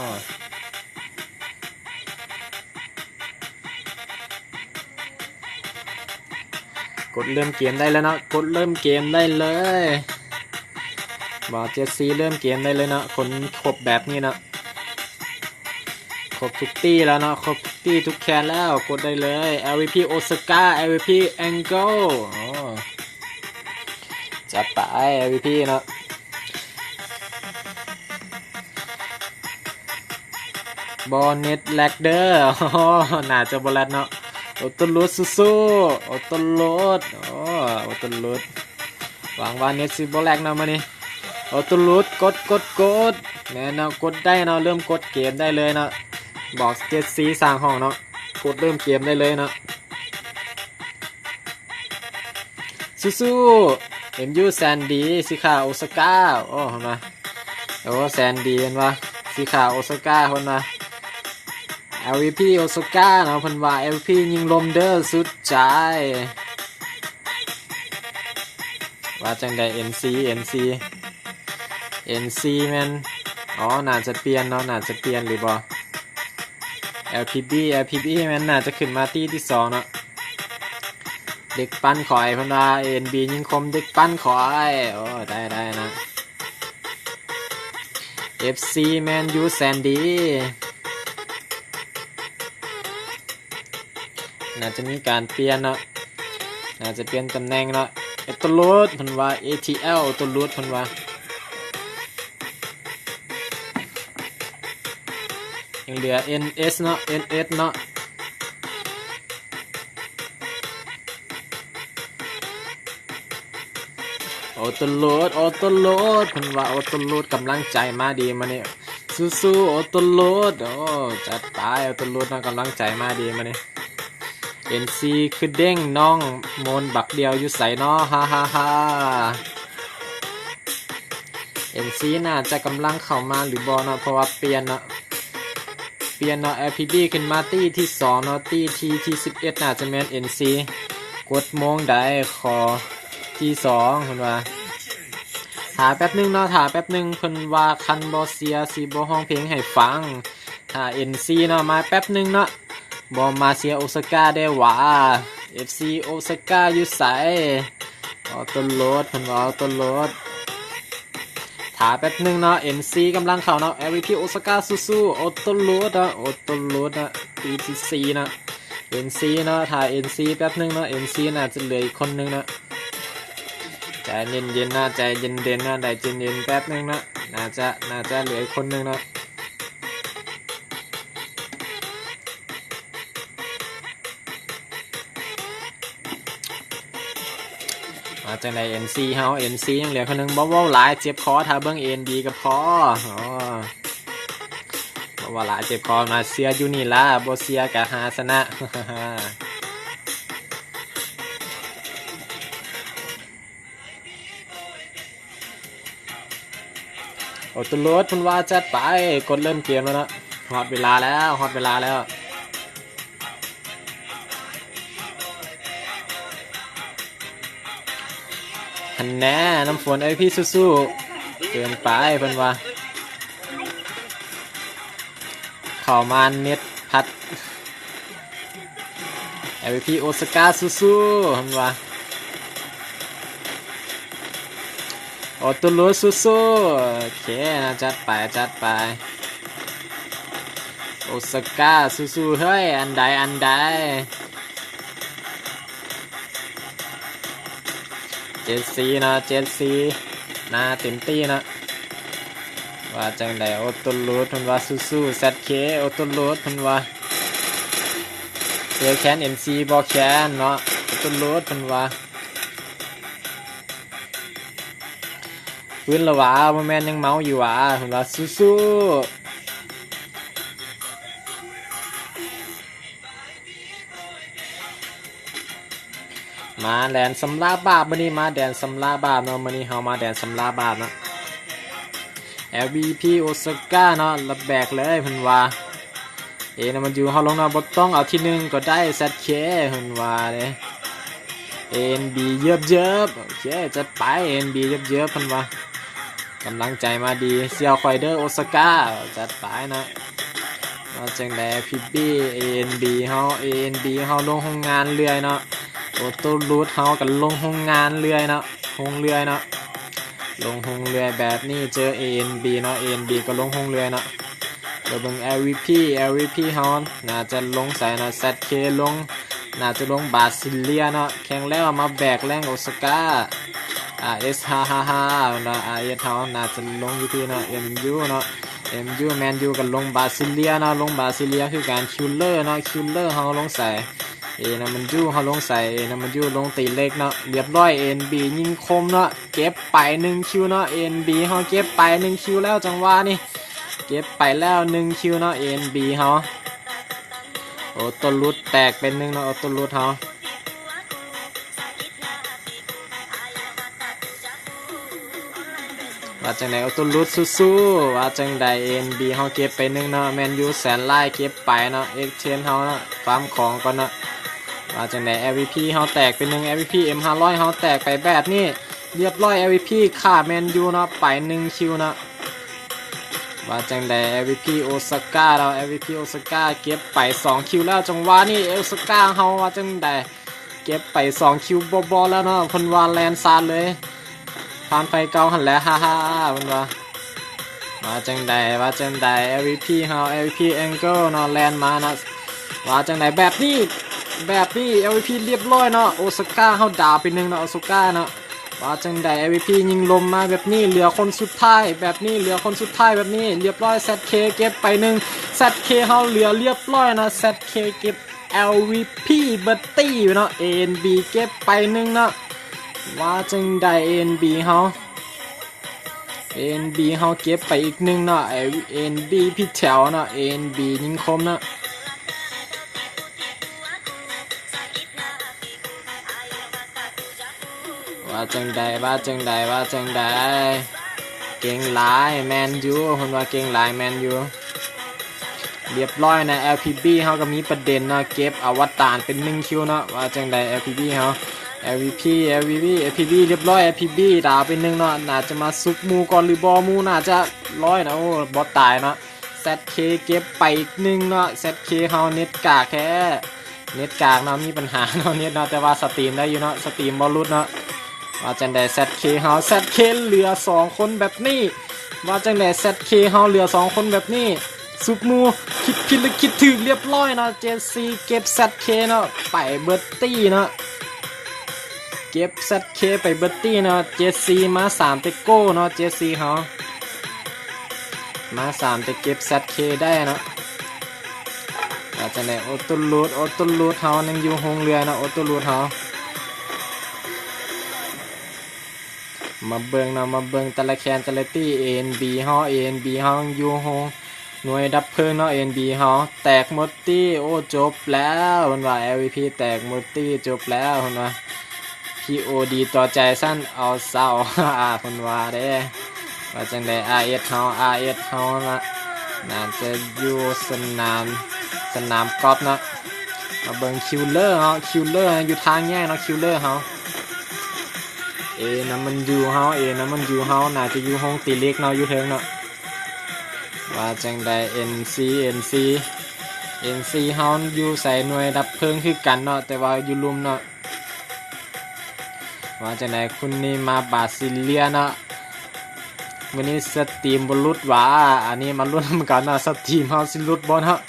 ກົດເລີ່ມເກມໄດ້ແລ້ວເນາະ ກົດເລີ່ມເກມໄດ້ເລີຍ. ບອກເຈັດສີ່ ເລີ່ມເກມໄດ້ເລີຍເນາະ ຄົນຄົບແບບນີ້ເນາະ. ຄົບທຸກຕີແລ້ວເນາະ ຄົບທຸກຕີທຸກແຄນແລ້ວ ກົດໄດ້ເລີຍ. ແອລວີພີ ໂອຊາກາ ແອລວີພີ ແອງໂກ ໂອ້ ຈັດໄປ ແອລວີພີເນາະ. ບໍ່ເນັດແລັກເດີ ໂອ້ ໜ້າຈະບໍ່ແລັກເນາະ. ໂອໂຕລຸດ ສູ້ໆ ໂອໂຕລຸດ ໂອ້ ໂອໂຕລຸດ ຫວັງວ່າເນັດຊິບໍ່ແລັກເນາະມື້ນີ້. ໂອໂຕລຸດ ກົດ ກົດ ກົດ ແມ່ນເນາະ ກົດໄດ້ເນາະ ເລີ່ມກົດເກມໄດ້ເລີຍເນາະ. ບອກເຈັດສີ່ ສ້າງຫ້ອງເນາະ ກົດເລີ່ມເກມໄດ້ເລີຍເນາະ. ສູ້ໆ ເອັມຢູ ແສນດີ ຊິຂ້າໂອຊາກາ ໂອ້ ເຫັນບໍ່ ໂອ້ ແສນດີ ເຫັນບໍ່ ຊິຂ້າໂອຊາກາ ເພິ່ນວ່າ. ແອລວີພີ ໂອຊາກາເນາະ ເພິ່ນວ່າ ແອລວີພີ ຍິງລົມເດີ ສຸດໃຈ. ວ່າຈັ່ງໃດ ເອັນຊີ ເອັນຊີ ເອັນຊີ ແມ່ນ ອໍ ໜ້າຈະປ່ຽນເນາະ ໜ້າຈະປ່ຽນຫຼືບໍ່? ແອລພີບີ ແອລພີບີ ແມ່ນໜ້າຈະຂຶ້ນມາຕີທີສອງເນາະ. ເດັກປັ້ນຂ້ອຍ ເພິ່ນວ່າ ເອັນບີ ຍິງຄົມ ເດັກປັ້ນຂ້ອຍ ໂອ້ ໄດ້ ໄດ້ນະ. ເອັຟຊີ ແມນຢູ ແສນດີ ໜ້າຈະມີການປ່ຽນເນາະ ໜ້າຈະປ່ຽນຕຳແໜ່ງເນາະ. ໂອໂຕລຸດ ເພິ່ນວ່າ ເອທີແອລ ໂອໂຕລຸດ ເພິ່ນວ່າ. ຍັງເຫຼືອ ເອັນເອັສ ເນາະ ເອັນເອັສ ເນາະ. ໂອໂຕໂຫຼດ ໂອໂຕໂຫຼດ ເພິ່ນວ່າໂອໂຕໂຫຼດກຳລັງໃຈມາດີມື້ນີ້ ສູ້ໆ ໂອໂຕໂຫຼດ. ໂອ້ ຈັດໄປ ໂອໂຕໂຫຼດເນາະ ກຳລັງໃຈມາດີມື້ນີ້. ເອັນຊີ ຄືເດ້ງ ນ້ອງໂມນບັກດຽວຢູ່ໃສເນາະ ຮາໆໆ. ເອັນຊີ ໜ້າຈະກຳລັງເຂົ້າມາຫຼືບໍ່ເນາະ ເພາະວ່າປ່ຽນເນາະ ປ່ຽນເນາະ ແອລພີບີ ຂຶ້ນມາຕີທີສອງເນາະ ຕີທີ ທີສິບເອັດ ໜ້າຈະແມ່ນເອັນຊີ ກົດໂມງໃດ ຂໍທີສອງ ເພິ່ນວ່າ. ຖ້າແປັບໜຶ່ງເນາະ ຖ້າແປັບໜຶ່ງ ເພິ່ນວ່າຄັນບໍ່ເຊຍຊິບໍ່ຮ້ອງເພງໃຫ້ຟັງ. ຖ້າເອັນຊີເນາະ ມາແປັບໜຶ່ງເນາະ ບໍ່ມາເຊຍໂອຊາກາແດ່ຫວາ ເອັຟຊີ ໂອຊາກາຢູ່ໃສ? ໂອໂຕໂຫຼດ ເພິ່ນວ່າໂອໂຕໂຫຼດ. ຖ້າແປັບໜຶ່ງເນາະ ເອັນຊີ ກຳລັງເຂົ້າເນາະ ແອລວີພີ ໂອຊາກາ ສູ້ໆ ໂອໂຕໂຫຼດເນາະ ໂອໂຕໂຫຼດເນາະ ປີທີສີ່ເນາະ ເອັນຊີເນາະ. ຖ້າເອັນຊີແປັບໜຶ່ງເນາະ ເອັນຊີໜ້າຈະເຫຼືອອີກຄົນໜຶ່ງເນາະ. ໃຈເຢັນໆເນາະ ໃຈເຢັນໆເນາະ ໃຈເຢັນໆແປັບໜຶ່ງເນາະ ໜ້າຈະ ໜ້າຈະເຫຼືອອີກຄົນໜຶ່ງເນາະ. ວ່າຈັ່ງໃດ ເອັນຊີ ເຮົາ ເອັນຊີ ຍັງເຫຼືອຄົນໜຶ່ງ ບໍ່ເວົ້າຫຼາຍເຈັບຄໍ ຖ້າເບິ່ງ ເອັນບີ ກໍພໍ. ອໍ ບໍ່ເວົ້າຫຼາຍເຈັບຄໍ ມາເຊຍຢູ່ນີ້ລະ ບໍ່ເຊຍກໍຫາຊະນະ. ໂອໂຕໂຫຼດ ເພິ່ນວ່າຈັດໄປ ກົດເລີ່ມເກມແລ້ວເນາະ ຮອດເວລາແລ້ວ ຮອດເວລາແລ້ວ. ຫັ້ນແນ່ ນ້ຳຝົນ ເອີຍ ພີ່ສູ້ໆ ເກີນໄປ ເພິ່ນວ່າ. ເຂົ້າມາເນັດພັດ ແອລວີພີ ໂອຊາກາ ສູ້ໆ ເພິ່ນວ່າ. ໂອໂຕໂຫຼດ ສູ້ໆ ໂອເຄ ຈັດໄປ ຈັດໄປ ໂອຊາກາ ສູ້ໆ ເຮີ້ຍ ອັນໃດ ອັນໃດ. ເຈັດສີ່ເນາະ ເຈັດສີ່ ໜ້າເຕັມທີ່ເນາະ. ວ່າຈັ່ງໃດ ໂອໂຕໂຫຼດ ເພິ່ນວ່າສູ້ໆ ແຊັດເຄ ໂອໂຕໂຫຼດ ເພິ່ນວ່າ ເອີ ແຄນ ເອັນຊີ ບໍ່ແຄນເນາະ ໂອໂຕໂຫຼດ ເພິ່ນວ່າ. ຟື້ນລະຫວາ ບໍ່ແມ່ນຍັງເມົາຢູ່ຫວາ ເພິ່ນວ່າສູ້ໆ. ມາແດນຊຳລະບາບ ມື້ນີ້ມາແດນຊຳລະບາບເນາະ ມື້ນີ້ເຮົາມາແດນຊຳລະບາບເນາະ. ແອລວີພີ ໂອຊາກາເນາະ ລະແບກເລີຍເພິ່ນວ່າ. ເອ ນຳມັນຢູ່ ເຮົາລົງເນາະ ບໍ່ຕ້ອງເອົາທີໜຶ່ງກໍໄດ້ ແຊັດເຄ ເພິ່ນວ່າເດ້. ເອັນບີ ເຢີບໆ ໂອເຄ ຈັດໄປ ເອັນບີ ເຢີບໆ ເພິ່ນວ່າ. ກຳລັງໃຈມາດີ ເຊື່ອຂ້ອຍເດີ ໂອຊາກາ ຈັດໄປເນາະ. ວ່າຈັ່ງໃດ ພີບີ ເອັນບີ ເຮົາ ເອັນບີ ເຮົາລົງໂຮງງານເລື້ອຍເນາະ ໂອໂຕລູດ ເຮົາກໍລົງໂຮງງານເລື້ອຍເນາະ ໂຮງເລື້ອຍເນາະ ລົງໂຮງເລື້ອຍແບບນີ້ ເຈີ ເອັນບີ ເນາະ ເອັນບີ ກໍລົງໂຮງເລື້ອຍເນາະ. ດຽວເບິ່ງ ແອລວີພີ ແອລວີພີ ເຮົາໜ້າຈະລົງໃສເນາະ ແຊັດເຄ ລົງ ໜ້າຈະລົງບາຊິເລຍເນາະ ແຂ່ງແລ້ວມາແບກແລງ ໂອຊາກາ ອາເອັສ ຮາຮາຮາເນາະ ອາເອັສ ເຮົາໜ້າຈະລົງຢູ່ພີ້ເນາະ ເອັມຢູ ເນາະ ເອັມຢູ ແມນຢູ ກໍລົງບາຊິເລຍເນາະ ລົງບາຊິເລຍຄືກັນ ຄິວເລີເນາະ ຄິວເລີ ເຮົາລົງໃສ ເອ ນຳມັນຢູ ເຮົາລົງໃສ ເອ ນຳມັນຢູ ລົງຕີເລັກເນາະ ລຽບຮ້ອຍ ເອັນບີ ຍິງຄົມເນາະ ເກັບໄປໜຶ່ງຄິວເນາະ ເອັນບີ ເຮົາເກັບໄປໜຶ່ງຄິວແລ້ວ ຈັງຫວະນີ້ ເກັບໄປແລ້ວໜຶ່ງຄິວເນາະ ເອັນບີ ເຮົາ. ໂອໂຕລຸດແຕກເປັນໜຶ່ງເນາະ ໂອໂຕລຸດເຮົາ. ວ່າຈັ່ງໃດ ໂອໂຕລຸດສູ້ໆ ວ່າຈັ່ງໃດ ເອັນບີ ເຮົາເກັບໄປໜຶ່ງເນາະ ແມນຢູ ແສນລາຍເກັບໄປເນາະ ເອັກເຊນເຮົາເນາະ ຟາມຂອງກ່ອນເນາະ. ວ່າຈັ່ງໃດ ແອລວີພີ ເຮົາແຕກໄປໜຶ່ງ ແອລວີພີ ເອັມຫ້າຮ້ອຍ ເຮົາແຕກໄປແບບນີ້ ລຽບຮ້ອຍ ແອລວີພີ ຂ້າແມນຢູເນາະ ໄປໜຶ່ງຄິວເນາະ. ວ່າຈັ່ງໃດ ແອລວີພີ ໂອຊາກາເນາະ ແອລວີພີ ໂອຊາກາ ເກັບໄປສອງຄິວແລ້ວ ຈັງຫວະນີ້ ໂອຊາກາເຮົາ ວ່າຈັ່ງໃດ ເກັບໄປສອງຄິວບໍ່ໆແລ້ວເນາະ ເພິ່ນວ່າແລ່ນຊາດເລີຍ ຜ່ານໄຟເກົ່າຫັ້ນແຫຼະ ຮາໆ ເພິ່ນວ່າ. ວ່າຈັ່ງໃດ ວ່າຈັ່ງໃດ ແອລວີພີ ເຮົາ ແອລວີພີ ແອງເກີລເນາະ ແລ່ນມາເນາະ. ວ່າຈັ່ງໃດ ແບບນີ້ ແບບນີ້ ແອລວີພີ ລຽບຮ້ອຍເນາະ ໂອຊາກາເຮົາດາວໄປໜຶ່ງເນາະ ໂອຊາກາເນາະ. ວ່າຈັ່ງໃດ ແອລວີພີ ຍິງລົມມາແບບນີ້ ເຫຼືອຄົນສຸດທ້າຍ ແບບນີ້ ເຫຼືອຄົນສຸດທ້າຍແບບນີ້ ລຽບຮ້ອຍ ແຊັດເຄ ເກັບໄປໜຶ່ງ ແຊັດເຄ ເຮົາເຫຼືອລຽບຮ້ອຍເນາະ ແຊັດເຄ ເກັບ ແອລວີພີ ເບີດຕີ້ເນາະ ເອັນບີ ເກັບໄປໜຶ່ງເນາະ. ວ່າຈັ່ງໃດ ເອັນບີ ເຮົາ ເອັນບີ ເຮົາເກັບໄປອີກໜຶ່ງເນາະ ເອັນບີ ຜິດແຖວເນາະ ເອັນບີ ຍິງຄົມເນາະ ວ່າຈັ່ງໃດ ວ່າຈັ່ງໃດ ວ່າຈັ່ງໃດ ເກັ່ງຫຼາຍ ແມ່ນຢູ່ ເພິ່ນວ່າເກັ່ງຫຼາຍ ແມ່ນຢູ່. ລຽບຮ້ອຍນະ ແອລພີບີ ເຮົາກໍມີປະເດັນເນາະ ເກັບອະວະຕານເປັນໜຶ່ງຄິວເນາະ ວ່າຈັ່ງໃດ ແອລພີບີ ເຮົາ ແອລພີບີ ແອລພີບີ ແອລພີບີ ລຽບຮ້ອຍ ແອລພີບີ ດາວໄປໜຶ່ງເນາະ ໜ້າຈະມາຊຸບໝູ່ກ່ອນຫຼືບໍ່ ໝູ່ໜ້າຈະລອຍນະ ໂອ້ ບໍ່ຕາຍເນາະ ແຊັດເຄ ເກັບໄປອີກໜຶ່ງເນາະ ແຊັດເຄ ເຮົາເນັດກາກແທ້ ເນັດກາກເນາະ ມີບັນຫາເນາະ ເນັດເນາະ ແຕ່ວ່າສະຕຣີມໄດ້ຢູ່ເນາະ ສະຕຣີມບໍ່ຫຼຸດເນາະ ວ່າຈັ່ງໃດ ແຊັດເຄ ເຮົາ ແຊັດເຄ ເຫຼືອສອງຄົນແບບນີ້ ວ່າຈັ່ງໃດ ແຊັດເຄ ເຮົາເຫຼືອສອງຄົນແບບນີ້ ຊຸບໝູ່ ຄິດຜິດຫຼືຄິດຖືກ ລຽບຮ້ອຍເນາະ ເຈສຊີ ເກັບແຊັດເຄເນາະ ໄປເບິດຕີ້ເນາະ ເກັບແຊັດເຄໄປເບິດຕີ້ເນາະ ເຈສຊີ ມາສາມແຕ່ໂກ້ເນາະ ເຈສຊີ ເຮົາ ມາສາມແຕ່ເກັບແຊັດເຄໄດ້ເນາະ ວ່າຈັ່ງໃດ ໂອໂຕລູດ ໂອໂຕລູດ ເຮົາຍັງຢູ່ໂຮງເຮືອເນາະ ໂອໂຕລູດ ເຮົາ ມາເບິ່ງເນາະ ມາເບິ່ງແຕ່ລະແຄນແຕ່ລະຕີ້ ເອັນບີ ເຮົາ ເອັນບີ ເຮົາຍັງຢູ່ໂຮງ ໜ່ວຍດັບເພີງເນາະ ເອັນບີ ເຮົາ ແຕກໝົດຕີ້ ໂອ້ ຈົບແລ້ວ ເພິ່ນວ່າ ແອລພີບີ ແຕກໝົດຕີ້ ຈົບແລ້ວ ເພິ່ນວ່າ ພີໂອດີຕໍ່ໃຈຊັ້ນ ເອົາເຊົາ ເພິ່ນວ່າເດ້ ວ່າຈັ່ງໃດ ອາເອັສ ເຮົາ ອາເອັສ ເຮົານະ ໜ້າຈະຢູ່ສະໜາມ ສະໜາມກອບເນາະ ມາເບິ່ງຄິວເລີເຮົາ ຄິວເລີຢູ່ທາງແຍກເນາະ ຄິວເລີເຮົາ ເອນຳມັນຢູ່ເຮົາ ເອນຳມັນຢູ່ເຮົາ ໜ້າຈະຢູ່ໂຮງຕີເຫຼັກເນາະ ຢູ່ເທິງເນາະ ວ່າຈັ່ງໃດ ເອັນຊີ ເອັນຊີ ເອັນຊີ ເຮົາຢູ່ໃສ ໜ່ວຍດັບເພີງຄືກັນເນາະ ແຕ່ວ່າຢູ່ລຸ່ມເນາະ ວ່າຈັ່ງໃດ ຄຸນນີມາບາຊິເລຍເນາະ ມື້ນີ້ສະຕຣີມບໍ່ຫຼຸດຫວາ ອັນນີ້ມາລຸ້ນນຳກັນເນາະ ສະຕຣີມເຮົາຊິຫຼຸດບໍ່ເນາະ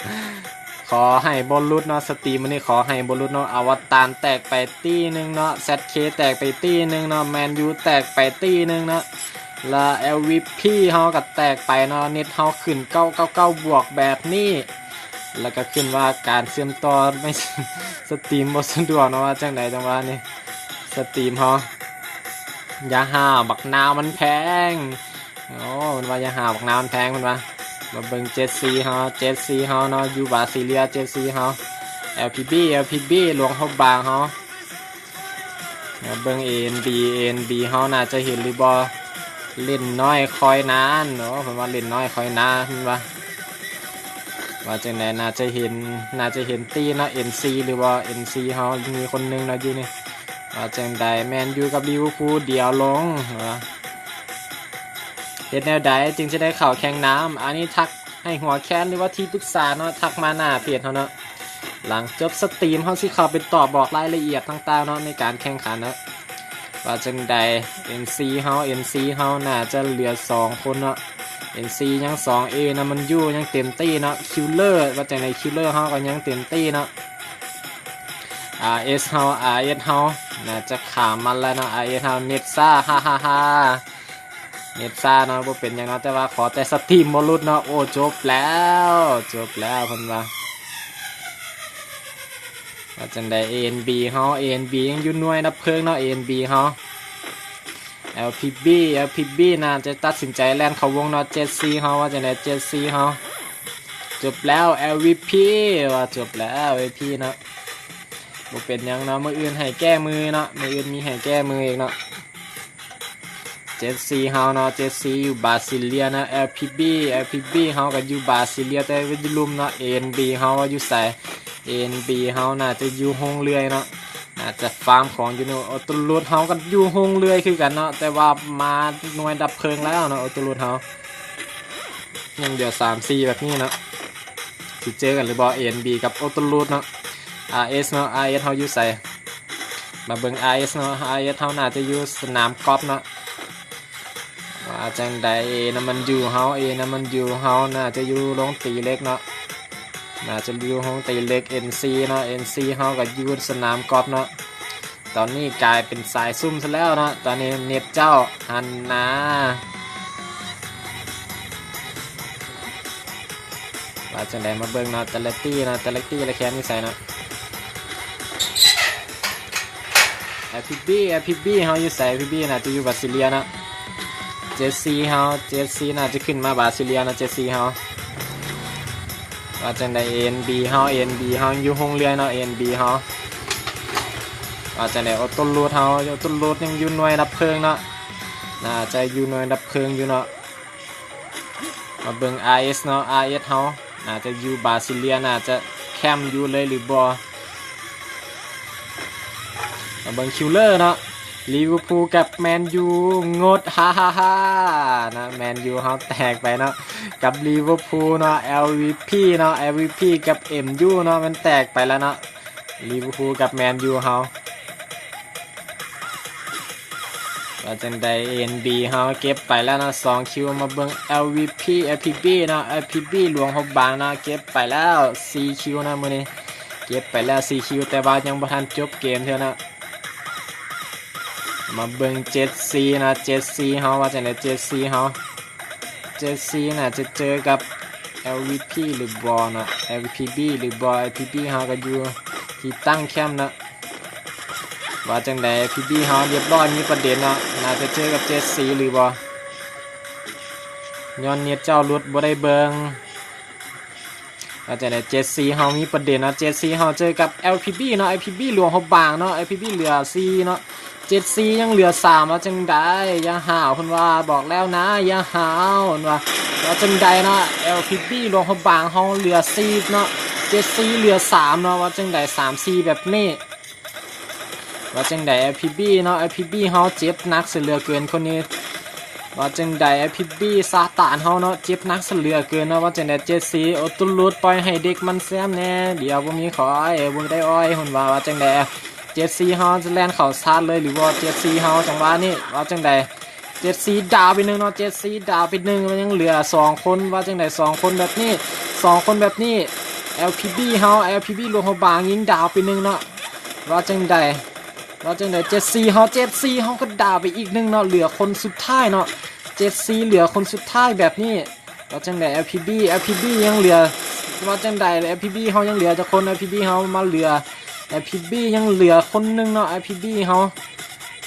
ຂໍໃຫ້ບໍ່ຫຼຸດເນາະ ສະຕຣີມມື້ນີ້ຂໍໃຫ້ບໍ່ຫຼຸດເນາະ ອະວະຕານແຕກໄປຕີ້ໜຶ່ງເນາະ ແຊັດເຄ ແຕກໄປຕີ້ໜຶ່ງເນາະ ແມນຢູ ແຕກໄປຕີ້ໜຶ່ງເນາະ ລະ ແອລພີບີ ເຮົາກໍແຕກໄປເນາະ ເນັດເຮົາຂຶ້ນເກົ້າເກົ້າເກົ້າບວກແບບນີ້ ແລ້ວກໍຂຶ້ນວ່າການເຊື່ອມຕໍ່ໄມ່ ສະຕຣີມບໍ່ສະດວກເນາະ ວ່າຈັ່ງໃດ ຈັງຫວະນີ້ ສະຕຣີມເຮົາ ຢ່າຫ້າວ ບັກນາວມັນແພງ ໂອ້ ເພິ່ນວ່າຢ່າຫ້າວ ບັກນາວມັນແພງ ເພິ່ນວ່າ ມາເບິ່ງເຈັດຊີເຮົາ ເຈັດຊີເຮົາເນາະ ຢູ່ບາຊິເລຍ ເຈັດຊີເຮົາ ແອລພີບີ ແອລພີບີ ຫຼວງພະບາງເຮົາ ມາເບິ່ງເອັນບີ ເອັນບີເຮົາໜ້າຈະເຫັນຫຼືບໍ່ ເຫຼັ້ນນ້ອຍຄອຍນານ ໂອ້ ເພິ່ນວ່າເຫຼັ້ນນ້ອຍຄອຍນານ ເພິ່ນວ່າ ວ່າຈັ່ງໃດ ໜ້າຈະເຫັນ ໜ້າຈະເຫັນຕີເນາະ ເອັນຊີ ຫຼືວ່າ ເອັນຊີ ເຮົາມີຄົນໜຶ່ງເນາະຢູ່ນີ້ ວ່າຈັ່ງໃດ ແມນຢູກັບລິເວີພູດຽວລົງ ວ່າ ເຮັດແນວໃດຈຶ່ງຈະໄດ້ເຂົ້າແຂ່ງນຳ ອັນນີ້ທັກໃຫ້ຫົວແຄນ ຫຼືວ່າທີ່ປຶກສາເນາະ ທັກມາໜ້າເພຈເຮົາເນາະ ຫຼັງຈົບສະຕຣີມເຮົາຊິເຂົ້າໄປຕອບບອກລາຍລະອຽດຕ່າງໆເນາະ ໃນການແຂ່ງຂັນເນາະ ວ່າຈັ່ງໃດ ເອັນຊີ ເຮົາ ເອັນຊີ ເຮົາໜ້າຈະເຫຼືອສອງຄົນເນາະ ເອັນຊີ ຍັງສອງ ເອນຳມັນຢູ ຍັງເຕັມທີ່ເນາະ ຄິວເລີ ວ່າຈັ່ງໃດ ຄິວເລີ ເຮົາກໍຍັງເຕັມທີ່ເນາະ ອາເອັສ ເຮົາ ອາເອັສ ເຮົາໜ້າຈະຂ້າມມາແລ້ວເນາະ ອາເອັສ ເຮົາເນັດຊ້າ ຮາໆໆ ເນັດຊ້າເນາະ ບໍ່ເປັນຫຍັງເນາະ ແຕ່ວ່າຂໍແຕ່ສະຕຣີມບໍ່ຫຼຸດເນາະ ໂອ້ ຈົບແລ້ວ ຈົບແລ້ວ ເພິ່ນວ່າ ວ່າຈັ່ງໃດ ເອັນບີ ເຮົາ ເອັນບີ ຍັງຢູ່ໜ່ວຍດັບເພີງເນາະ ເອັນບີ ເຮົາ ແອລພີບີ ແອລພີບີ ໜ້າຈະຕັດສິນໃຈແລ່ນເຂົ້າວົງເນາະ ເຈັດຊີ ເຮົາ ວ່າຈັ່ງໃດ ເຈັດຊີ ເຮົາ ຈົບແລ້ວ ແອລພີບີ ວ່າຈົບແລ້ວ ແອລພີບີ ເນາະ ບໍ່ເປັນຫຍັງເນາະ ມື້ອື່ນໃຫ້ແກ້ມືເນາະ ມື້ອື່ນມີໃຫ້ແກ້ມືອີກເນາະ ເຈັດຊີ ເຮົາເນາະ ເຈັດຊີ ຢູ່ບາຊິເລຍເນາະ ແອລພີບີ ແອລພີບີ ເຮົາກໍຢູ່ບາຊິເລຍ ແຕ່ວ່າຢູ່ລຸ່ມເນາະ ເອັນບີ ເຮົາວ່າຢູ່ໃສ ເອັນບີ ເຮົາໜ້າຈະຢູ່ໂຮງເລື່ອຍເນາະ ໜ້າຈະຟາມຂອງຢູ່ເນາະ ໂອໂຕລຸດ ເຮົາກໍຢູ່ໂຮງເລື່ອຍຄືກັນເນາະ ແຕ່ວ່າມາໜ່ວຍດັບເພີງແລ້ວເນາະ ໂອໂຕລຸດ ເຮົາ ຍັງເຫຼືອສາມສີ່ແບບນີ້ເນາະ ຊິເຈີກັນຫຼືບໍ່ ເອັນບີ ກັບໂອໂຕລຸດ ເນາະ ອາເອັສ ເນາະ ອາເອັສ ເຮົາຢູ່ໃສ ມາເບິ່ງ ອາເອັສ ເນາະ ອາເອັສ ເຮົາໜ້າຈະຢູ່ສະໜາມກອບເນາະ ວ່າຈັ່ງໃດ ເອນຳມັນຢູ ເຮົາ ເອນຳມັນຢູ ເຮົາໜ້າຈະຢູ່ໂຮງຕີເຫຼັກເນາະ ໜ້າຈະຢູ່ໂຮງຕີເຫຼັກ ເອັນຊີ ເນາະ ເອັນຊີ ເຮົາກໍຢູ່ສະໜາມກອບເນາະ ຕອນນີ້ກາຍເປັນສາຍຊຸ່ມຊະແລ້ວເນາະ ຕອນນີ້ເນັດເຈົ້າຫັ້ນນາ ວ່າຈັ່ງໃດ ມາເບິ່ງເນາະ ແຕ່ລະຕີເນາະ ແຕ່ລະຕີລະແຄນຢູ່ໃສເນາະ ແອລພີບີ ແອລພີບີເຮົາຢູ່ໃສ? ແອລພີບີໜ້າຈະຢູ່ບາຊິເລຍເນາະ. ເຈັດຊີເຮົາ ເຈັດຊີໜ້າຈະຂຶ້ນມາບາຊິເລຍເນາະ ເຈັດຊີເຮົາ. ວ່າຈັ່ງໃດ ເອັນບີເຮົາ ເອັນບີເຮົາຢູ່ຮຸ່ງເຮືອງເນາະ ເອັນບີເຮົາ. ວ່າຈັ່ງໃດ ໂອໂຕລູດເຮົາ ໂອໂຕລູດຍັງຢູ່ໜ່ວຍດັບເພີງເນາະ ໜ້າຈະຢູ່ໜ່ວຍດັບເພີງຢູ່ເນາະ. ມາເບິ່ງອາເອັສເນາະ ອາເອັສເຮົາໜ້າຈະຢູ່ບາຊິເລຍ ໜ້າຈະແຄມຢູ່ເລີຍຫຼືບໍ່? ມາເບິ່ງຄິວເລີເນາະ ລີເວີພູກັບແມນຢູ ງົດ ຮາຮາຮາ ນະ ແມນຢູເຮົາແຕກໄປເນາະ ກັບລີເວີພູເນາະ ແອລວີພີເນາະ ແອລວີພີກັບເອັມຢູເນາະ ມັນແຕກໄປແລ້ວເນາະ ລີເວີພູກັບແມນຢູເຮົາ. ວ່າຈັ່ງໃດ ເອັນບີເຮົາເກັບໄປແລ້ວເນາະ ສອງຄິວ. ມາເບິ່ງແອລວີພີ ແອລພີບີເນາະ ແອລພີບີຫຼວງພະບາງເນາະ ເກັບໄປແລ້ວສີ່ຄິວເນາະ ມື້ນີ້ເກັບໄປແລ້ວສີ່ຄິວ ແຕ່ວ່າຍັງບໍ່ທັນຈົບເກມເທື່ອເນາະ. ມາເບິ່ງເຈັດຊີເນາະ ເຈັດຊີເຮົາ ວ່າຈັ່ງໃດ ເຈັດຊີເຮົາ ເຈັດຊີໜ້າຈະເຈີກັບແອລວີພີຫຼືບໍ່ເນາະ ແອລພີບີຫຼືບໍ່? ແອລພີບີເຮົາກໍຢູ່ທີ່ຕັ້ງແຄມເນາະ. ວ່າຈັ່ງໃດ ແອລພີບີເຮົາລຽບຮ້ອຍ ມີປະເດັນເນາະ ໜ້າຈະເຈີກັບເຈັດຊີຫຼືບໍ່? ຍ້ອນເນັດເຈົ້າຫຼຸດ ບໍ່ໄດ້ເບິ່ງ. ວ່າຈັ່ງໃດ ເຈັດຊີເຮົາມີປະເດັນເນາະ ເຈັດຊີເຮົາເຈີກັບແອລພີບີເນາະ ແອລພີບີຫຼວງພະບາງເນາະ ແອລພີບີເຫຼືອສີ່ເນາະ ເຈັດຊີຍັງເຫຼືອສາມ. ວ່າຈັ່ງໃດ ຢ່າຫ້າວ ເພິ່ນວ່າ ບອກແລ້ວນະ ຢ່າຫ້າວ ເພິ່ນວ່າ. ວ່າຈັ່ງໃດເນາະ ແອລພີບີຫຼວງພະບາງເຮົາເຫຼືອສີ່ເນາະ ເຈັດຊີເຫຼືອສາມເນາະ. ວ່າຈັ່ງໃດ ສາມສີ່ແບບນີ້ ວ່າຈັ່ງໃດ ແອລພີບີເນາະ ແອລພີບີເຮົາເຈັບໜັກຊະເຫຼືອເກີນຄົນນີ້. ວ່າຈັ່ງໃດ ແອລພີບີຊາຕານເຮົາເນາະ ເຈັບໜັກຊະເຫຼືອເກີນເນາະ. ວ່າຈັ່ງໃດ ເຈັດຊີ ໂອໂຕລູດ ປ່ອຍໃຫ້ເດັກມັນແຊມແດ່ ດຽວບໍ່ມີຂ້ອຍ ບໍ່ໄດ້ອ້ອຍ ເພິ່ນວ່າ. ວ່າຈັ່ງໃດ ເຈັດຊີເຮົາຈະແລ່ນເຂົ້າຊາດເລີຍຫຼືບໍ່? ເຈັດຊີເຮົາ ຈັງຫວະນີ້ ວ່າຈັ່ງໃດ ເຈັດຊີດາວໄປໜຶ່ງເນາະ ເຈັດຊີດາວໄປໜຶ່ງ ມັນຍັງເຫຼືອສອງຄົນ. ວ່າຈັ່ງໃດ ສອງຄົນແບບນີ້ ສອງຄົນແບບນີ້ ແອລພີບີເຮົາ ແອລພີບີຫຼວງພະບາງຍິງດາວໄປໜຶ່ງເນາະ. ວ່າຈັ່ງໃດ ວ່າຈັ່ງໃດ ເຈັດຊີເຮົາ ເຈັດຊີເຮົາກໍດາວໄປອີກໜຶ່ງເນາະ ເຫຼືອຄົນສຸດທ້າຍເນາະ ເຈັດຊີເຫຼືອຄົນສຸດທ້າຍແບບນີ້. ວ່າຈັ່ງໃດ ແອລພີບີ ແອລພີບີຍັງເຫຼືອ ວ່າຈັ່ງໃດ ແອລພີບີເຮົາຍັງເຫຼືອຈັກຄົນ? ແອລພີບີເຮົາມາເຫຼືອ ແອລພີບີຍັງເຫຼືອຄົນໜຶ່ງເນາະ ແອລພີບີເຮົາ.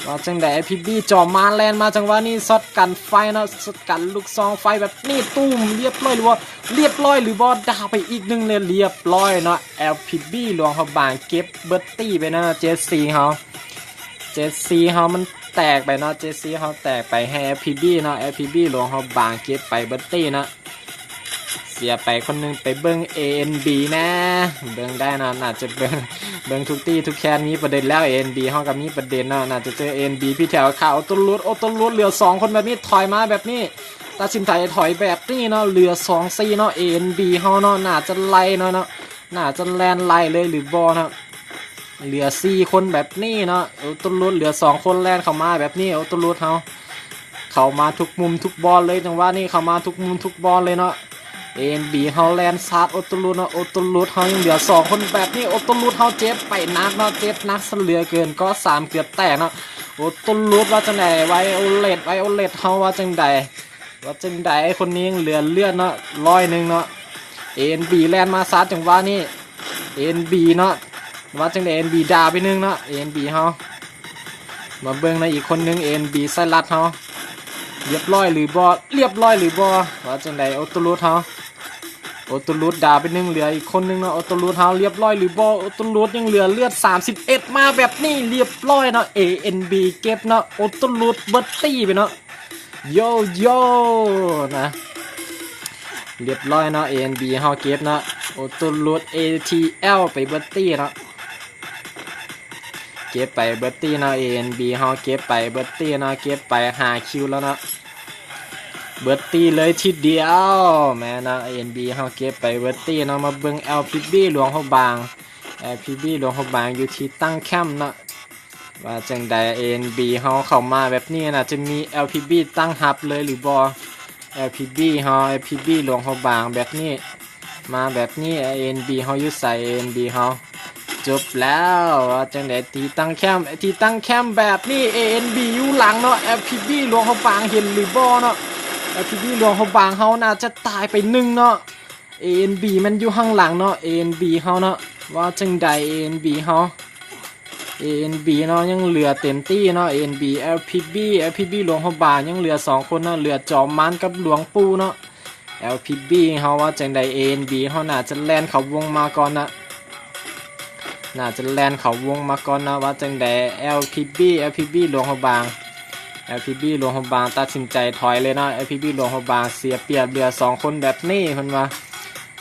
ວ່າຈັ່ງໃດ ແອລພີບີຈ່ອມມາ ແລ່ນມາ ຈັງຫວະນີ້ຊັອດກັນໄຟເນາະ ຊັອດກັນລູກຊອງໄຟແບບນີ້ ຕຸ້ມ ລຽບຮ້ອຍຫຼືບໍ່? ລຽບຮ້ອຍຫຼືບໍ່? ດາວໄປອີກໜຶ່ງແລ້ວ ລຽບຮ້ອຍເນາະ ແອລພີບີຫຼວງພະບາງເກັບເບິດຕີ້ໄປເນາະ ເຈັດຊີເຮົາ ເຈັດຊີເຮົາມັນແຕກໄປເນາະ ເຈັດຊີເຮົາແຕກໄປໃຫ້ແອລພີບີເນາະ ແອລພີບີຫຼວງພະບາງເກັບໄປເບິດຕີ້ເນາະ. ເສຍໄປຄົນໜຶ່ງ ໄປເບິ່ງເອເອັນບີແດ່ ເບິ່ງໄດ້ເນາະ ໜ້າຈະເບິ່ງ ເບິ່ງທຸກຕີ້ທຸກແຄນມີປະເດັນແລ້ວ ເອເອັນບີເຮົາກໍມີປະເດັນເນາະ ໜ້າຈະເຈີເອເອັນບີ ພີ່ແຖວຂ້າ ໂອໂຕລູດ ໂອໂຕລູດເຫຼືອສອງຄົນແບບນີ້ ຖອຍມາແບບນີ້ ຕັດສິນໃຈຖອຍແບບນີ້ເນາະ ເຫຼືອສອງສີ່ເນາະ ເອເອັນບີເຮົາເນາະ ໜ້າຈະໄລ່ເນາະ ໜ້າຈະແລ່ນໄລ່ເລີຍຫຼືບໍ່ເນາະ ເຫຼືອສີ່ຄົນແບບນີ້ເນາະ ໂອໂຕລູດເຫຼືອສອງຄົນ ແລ່ນເຂົ້າມາແບບນີ້ ໂອໂຕລູດເຮົາ ເຂົ້າມາທຸກມຸມທຸກບ່ອນເລີຍ ຈັງຫວະນີ້ເຂົ້າມາທຸກມຸມທຸກບ່ອນເລີຍເນາະ ເອເອັນບີເຮົາແລ່ນຊາດໂອໂຕລູດເນາະ ໂອໂຕລູດເຮົາຍັງເຫຼືອສອງຄົນແບບນີ້ ໂອໂຕລູດເຮົາເຈັບໄປໜັກເນາະ ເຈັບໜັກຊະເຫຼືອເກີນ ກໍສາມເກືອບແຕກເນາະ ໂອໂຕລູດວ່າຈັ່ງໃດ ໄວໂອເລັດ ໄວໂອເລັດເຮົາວ່າຈັ່ງໃດ ວ່າຈັ່ງໃດ ຄົນນີ້ຍັງເຫຼືອເລືອດເນາະ ຮ້ອຍໜຶ່ງເນາະ ເອເອັນບີແລ່ນມາຊາດຈັງຫວະນີ້ ເອເອັນບີເນາະ ວ່າຈັ່ງໃດ ເອເອັນບີດາວໄປໜຶ່ງເນາະ ເອເອັນບີເຮົາ ມາເບິ່ງໃນອີກຄົນໜຶ່ງ ເອເອັນບີ ໄຊຣັດເຮົາ ລຽບຮ້ອຍຫຼືບໍ່? ລຽບຮ້ອຍຫຼືບໍ່? ວ່າຈັ່ງໃດ ໂອໂຕລູດເຮົາ ໂອໂຕລູດດາວໄປໜຶ່ງ ເຫຼືອອີກຄົນໜຶ່ງເນາະ ໂອໂຕລູດເຮົາ ລຽບຮ້ອຍຫຼືບໍ່? ໂອໂຕລູດຍັງເຫຼືອເລືອດສາມສິບເອັດ ມາແບບນີ້ ລຽບຮ້ອຍເນາະ ເອເອັນບີເກັບເນາະ ໂອໂຕລູດເບິດຕີ້ໄປເນາະ ໂຢໂຢ ນະ ລຽບຮ້ອຍເນາະ ເອເອັນບີເຮົາເກັບເນາະ ໂອໂຕລູດ ເອທີແອລ ໄປເບິດຕີ້ເນາະ ເກັບໄປເບິດຕີ້ເນາະ ເອເອັນບີເຮົາເກັບໄປເບິດຕີ້ເນາະ ເກັບໄປຫ້າຄິວແລ້ວເນາະ ເບິດຕີ້ເລີຍທີດຽວ ແມ່ນເນາະ ເອເອັນບີເຮົາເກັບໄປເບິດຕີ້ເນາະ ມາເບິ່ງ ແອລພີບີ ຫຼວງພະບາງ ແອລພີບີ ຫຼວງພະບາງ ຢູ່ທີ່ຕັ້ງແຄມເນາະ ວ່າຈັ່ງໃດ ເອເອັນບີເຮົາເຂົ້າມາແບບນີ້ ໜ້າຈະມີ ແອລພີບີ ຕັ້ງຮັບເລີຍຫຼືບໍ່? ແອລພີບີເຮົາ ແອລພີບີ ຫຼວງພະບາງ ແບບນີ້ ມາແບບນີ້ ເອເອັນບີເຮົາຢູ່ໃສ? ເອເອັນບີເຮົາ ຈົບແລ້ວ ວ່າຈັ່ງໃດ ທີ່ຕັ້ງແຄມ ທີ່ຕັ້ງແຄມແບບນີ້ ເອເອັນບີ ຢູ່ຫຼັງເນາະ ແອລພີບີ ຫຼວງພະບາງ ເຫັນຫຼືບໍ່ເນາະ? ແອລພີບີ ຫຼວງພະບາງເຮົາໜ້າຈະຕາຍໄປໜຶ່ງເນາະ ເອເອັນບີ ແມ່ນຢູ່ຂ້າງຫຼັງເນາະ ເອເອັນບີ ເຮົາເນາະ ວ່າຈັ່ງໃດ ເອເອັນບີ ເຮົາ ເອເອັນບີເນາະ ຍັງເຫຼືອເຕັມທີ່ເນາະ ເອເອັນບີ ແອລພີບີ ແອລພີບີ ຫຼວງພະບາງ ຍັງເຫຼືອສອງຄົນເນາະ ເຫຼືອຈອມມານກັບຫຼວງປູ່ເນາະ ແອລພີບີ ເຮົາວ່າຈັ່ງໃດ ເອເອັນບີ ເຮົາໜ້າຈະແລ່ນເຂົ້າວົງມາກ່ອນນະ ໜ້າຈະແລ່ນເຂົ້າວົງມາກ່ອນນະ ວ່າຈັ່ງໃດ ແອລພີບີ ແອລພີບີ ຫຼວງພະບາງ ແອລພີບີ ຫຼວງພະບາງ ຕັດສິນໃຈຖອຍເລີຍເນາະ ແອລພີບີ ຫຼວງພະບາງ ເສຍປຽບເຫຼືອສອງຄົນແບບນີ້ ເພິ່ນວ່າ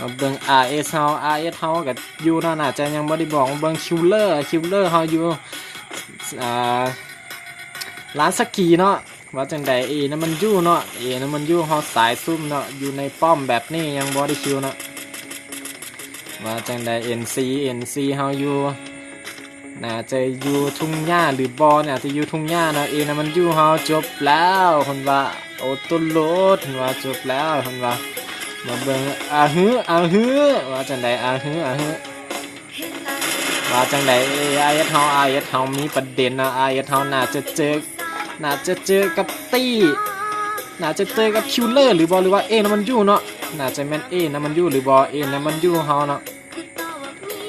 ມາເບິ່ງ ອາເອັສ ເຮົາ ອາເອັສ ເຮົາກໍຢູ່ເນາະ ໜ້າຈະຍັງບໍ່ໄດ້ບອກ ມາເບິ່ງ ຄິວເລີ ຄິວເລີ ເຮົາຢູ່ ອ່າ ລານສະກີເນາະ ວ່າຈັ່ງໃດ ເອນຳມັນຢູ່ເນາະ ເອນຳມັນຢູ່ ເຮົາສາຍຊຸ່ມເນາະ ຢູ່ໃນປ້ອມແບບນີ້ຍັງບໍ່ໄດ້ຄິວເນາະ ວ່າຈັ່ງໃດ ເອັນຊີ ເອັນຊີ ເຮົາຢູ່ ໜ້າຈະຢູ່ທົ່ງຫຍ້າຫຼືບໍ່ ໜ້າຈະຢູ່ທົ່ງຫຍ້າເນາະ ເອນຳມັນຢູ່ ເຮົາຈົບແລ້ວ ເພິ່ນວ່າ ໂອໂຕໂຫຼດ ເພິ່ນວ່າ ຈົບແລ້ວ ເພິ່ນວ່າ ມາເບິ່ງ ອາຮື ອາຮື ວ່າຈັ່ງໃດ ອາຮື ອາຮື ວ່າຈັ່ງໃດ ອາເອັສ ເຮົາ ອາເອັສ ເຮົາມີປະເດັນເນາະ ອາເອັສ ເຮົາໜ້າຈະເຈີ ໜ້າຈະເຈີກັບຕີ ໜ້າຈະເຈີກັບຄິວເລີຫຼືບໍ່ ຫຼືວ່າເອນຳມັນຢູ່ເນາະ ໜ້າຈະແມ່ນເອນຳມັນຢູ່ຫຼືບໍ່ ເອນຳມັນຢູ່ເຮົາເນາະ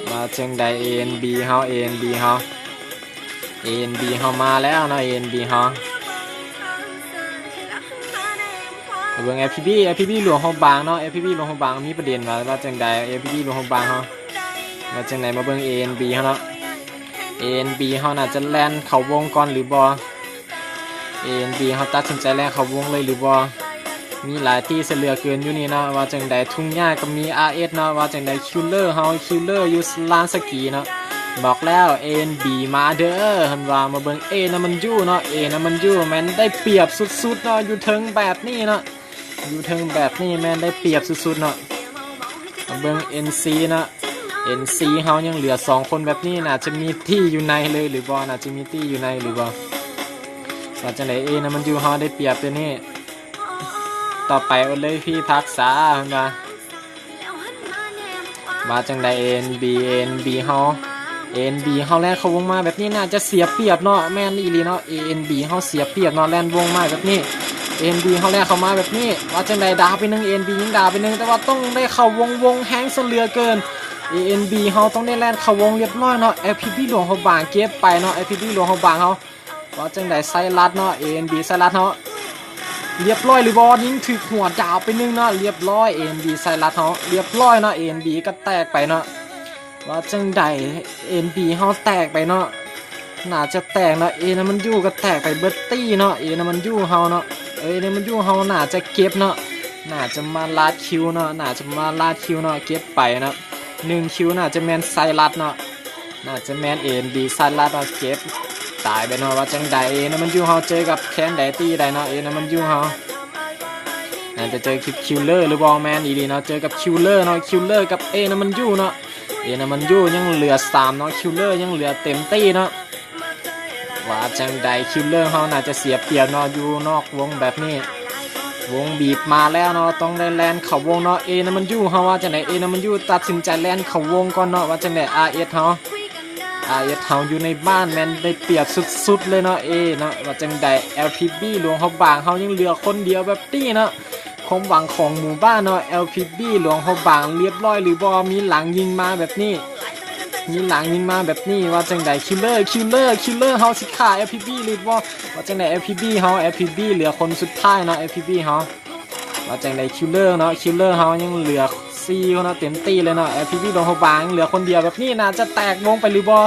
ວ່າຈັ່ງໃດ ເອເອັນບີ ເຮົາ ເອເອັນບີ ເຮົາ ເອເອັນບີ ເຮົາມາແລ້ວເນາະ ເອເອັນບີ ເຮົາ ມາເບິ່ງ ແອລພີບີ ແອລພີບີ ຫຼວງພະບາງເນາະ ແອລພີບີ ຫຼວງພະບາງ ມີປະເດັນວ່າ ວ່າຈັ່ງໃດ ແອລພີບີ ຫຼວງພະບາງ ເຮົາ ວ່າຈັ່ງໃດ ມາເບິ່ງ ເອເອັນບີ ເຮົາເນາະ ເອເອັນບີ ເຮົາໜ້າຈະແລ່ນເຂົ້າວົງກ່ອນຫຼືບໍ່ ເອເອັນບີ ເຮົາຕັດສິນໃຈແລ່ນເຂົ້າວົງເລີຍຫຼືບໍ່ ມີຫຼາຍຕີຊະເຫຼືອເກີນຢູ່ນີ້ເນາະ ວ່າຈັ່ງໃດ ທຸງຫຍ້າກໍມີ ອາເອັສ ເນາະ ວ່າຈັ່ງໃດ ຄິວເລີ ເຮົາ ຄິວເລີ ຢູ່ລານສະກີເນາະ ບອກແລ້ວ ເອເອັນບີ ມາເດີ ເພິ່ນວ່າ ມາເບິ່ງ ເອນຳມັນຢູ່ເນາະ ເອນຳມັນຢູ່ ແມ່ນໄດ້ປຽບສຸດໆເນາະ ຢູ່ເທິງແບບນີ້ເນາະ ຢູ່ເທິງແບບນີ້ແມ່ນໄດ້ປຽບສຸດໆເນາະ ມາເບິ່ງ ເອັນຊີ ເນາະ ເອັນຊີ ເຮົາຍັງເຫຼືອສອງຄົນແບບນີ້ ໜ້າຈະມີຕີຢູ່ໃນເລີຍຫຼືບໍ່ ໜ້າຈະມີຕີຢູ່ໃນຫຼືບໍ່ ວ່າຈັ່ງໃດ ເອນຳມັນຢູ່ ເຮົາໄດ້ປຽບຕົວນີ້ ຕໍ່ໄປເອົາເລີຍພີ່ພັກສາ ເພິ່ນວ່າ ວ່າຈັ່ງໃດ ເອເອັນບີ ເອເອັນບີ ເຮົາ ເອເອັນບີ ເຮົາແລ່ນເຂົ້າວົງມາແບບນີ້ໜ້າຈະເສຍປຽບເນາະ ແມ່ນອີ່ຫຼີເນາະ ເອເອັນບີ ເຮົາເສຍປຽບເນາະ ແລ່ນວົງມາແບບນີ້ ເອເອັນບີ ເຮົາແລ່ນເຂົ້າມາແບບນີ້ ວ່າຈັ່ງໃດ ດາວໄປໜຶ່ງ ເອເອັນບີ ຍິງດາວໄປໜຶ່ງ ແຕ່ວ່າຕ້ອງໄດ້ເຂົ້າວົງ ວົງແຮງຊະເຫຼືອເກີນ ເອເອັນບີ ເຮົາຕ້ອງໄດ້ແລ່ນເຂົ້າວົງລຽບຮ້ອຍເນາະ ແອລພີບີ ຫຼວງພະບາງເກັບໄປເນາະ ແອລພີບີ ຫຼວງພະບາງເຮົາ ວ່າຈັ່ງໃດ ໄຊຣັດເນາະ ເອເອັນບີ ໄຊຣັດເຮົາ ລຽບຮ້ອຍຫຼືບໍ່ ຍິງຖືກຫົວດາວໄປໜຶ່ງເນາະ ລຽບຮ້ອຍ ເອເອັນບີ ໄຊຣັດເຮົາ ລຽບຮ້ອຍເນາະ ເອເອັນບີ ກໍແຕກໄປເນາະ ວ່າຈັ່ງໃດ ເອເອັນບີ ເຮົາແຕກໄປເນາະ ໜ້າຈະແຕກເນາະ ເອນຳມັນຢູ່ ກໍແຕກໄປເບິດຕີເນາະ ເອນຳມັນຢູ່ ເຮົາເນາະ ເອີ ເອນຳມັນຢູ່ ເຮົາໜ້າຈະເກັບເນາະ ໜ້າຈະມາລາດຄິວເນາະ ໜ້າຈະມາລາດຄິວເນາະ ເກັບໄປເນາະ ໜຶ່ງຄິວໜ້າຈະແມ່ນໄຊຣັດເນາະ ໜ້າຈະແມ່ນ ເອເອັນບີ ໄຊຣັດເນາະ ເກັບຕາຍໄປເນາະ ວ່າຈັ່ງໃດ ເອນຳມັນຢູ່ ເຮົາເຈີກັບແຄນໃດຕີໃດເນາະ ເອນຳມັນຢູ່ ເຮົາ ໜ້າຈະເຈີຄິວເລີຫຼືບໍ່ ແມ່ນອີ່ຫຼີເນາະ ເຈີກັບຄິວເລີເນາະ ຄິວເລີກັບ ເອນຳມັນຢູ່ ເນາະ ເອນຳມັນຢູ່ ຍັງເຫຼືອສາມເນາະ ຄິວເລີຍັງເຫຼືອເຕັມຕີເນາະ ວ່າຈັ່ງໃດ ຄິວເລີເຮົາໜ້າຈະເສຍປຽບເນາະ ຢູ່ນອກວົງແບບນີ້ ວົງບີບມາແລ້ວເນາະ ຕ້ອງໄດ້ແລ່ນເຂົ້າວົງເນາະ ເອນຳມັນຢູ່ ເຮົາວ່າຈັ່ງໃດ ເອນຳມັນຢູ່ ຕັດສິນໃຈແລ່ນເຂົ້າວົງກ່ອນເນາະ ວ່າຈັ່ງໃດ ອາເອັສ ເຮົາ ອາເອັສ ເຮົາຢູ່ໃນບ້ານແມ່ນໄດ້ປຽບສຸດໆເລີຍເນາະ ເອເນາະ ວ່າຈັ່ງໃດ ແອລພີບີ ຫຼວງພະບາງ ເຮົາຍັງເຫຼືອຄົນດຽວແບບນີ້ເນາະ ຄວາມຫວັງຂອງໝູ່ບ້ານເນາະ ແອລພີບີ ຫຼວງພະບາງ ລຽບຮ້ອຍຫຼືບໍ່ ມີຫຼັງຍິງມາແບບນີ້ ມີຫຼັງຍິງມາແບບນີ້ ວ່າຈັ່ງໃດ ຄິວເລີ ຄິວເລີ ຄິວເລີ ເຮົາຊິຂ້າ ແອລພີບີ ຫຼືບໍ່ ວ່າຈັ່ງໃດ ແອລພີບີ ເຮົາ ແອລພີບີ ເຫຼືອຄົນສຸດທ້າຍເນາະ ແອລພີບີ ເຮົາ ວ່າຈັ່ງໃດ ຄິວເລີເນາະ ຄິວເລີເຮົາຍັງເຫຼືອສີ່ຄົນເນາະ ເຕັມທີ່ເລີຍເນາະ ແອລພີບີ ຫຼວງພະບາງ ເຫຼືອຄົນດຽວແບບນີ້ ໜ້າຈະແຕກວົງໄປຫຼືບໍ່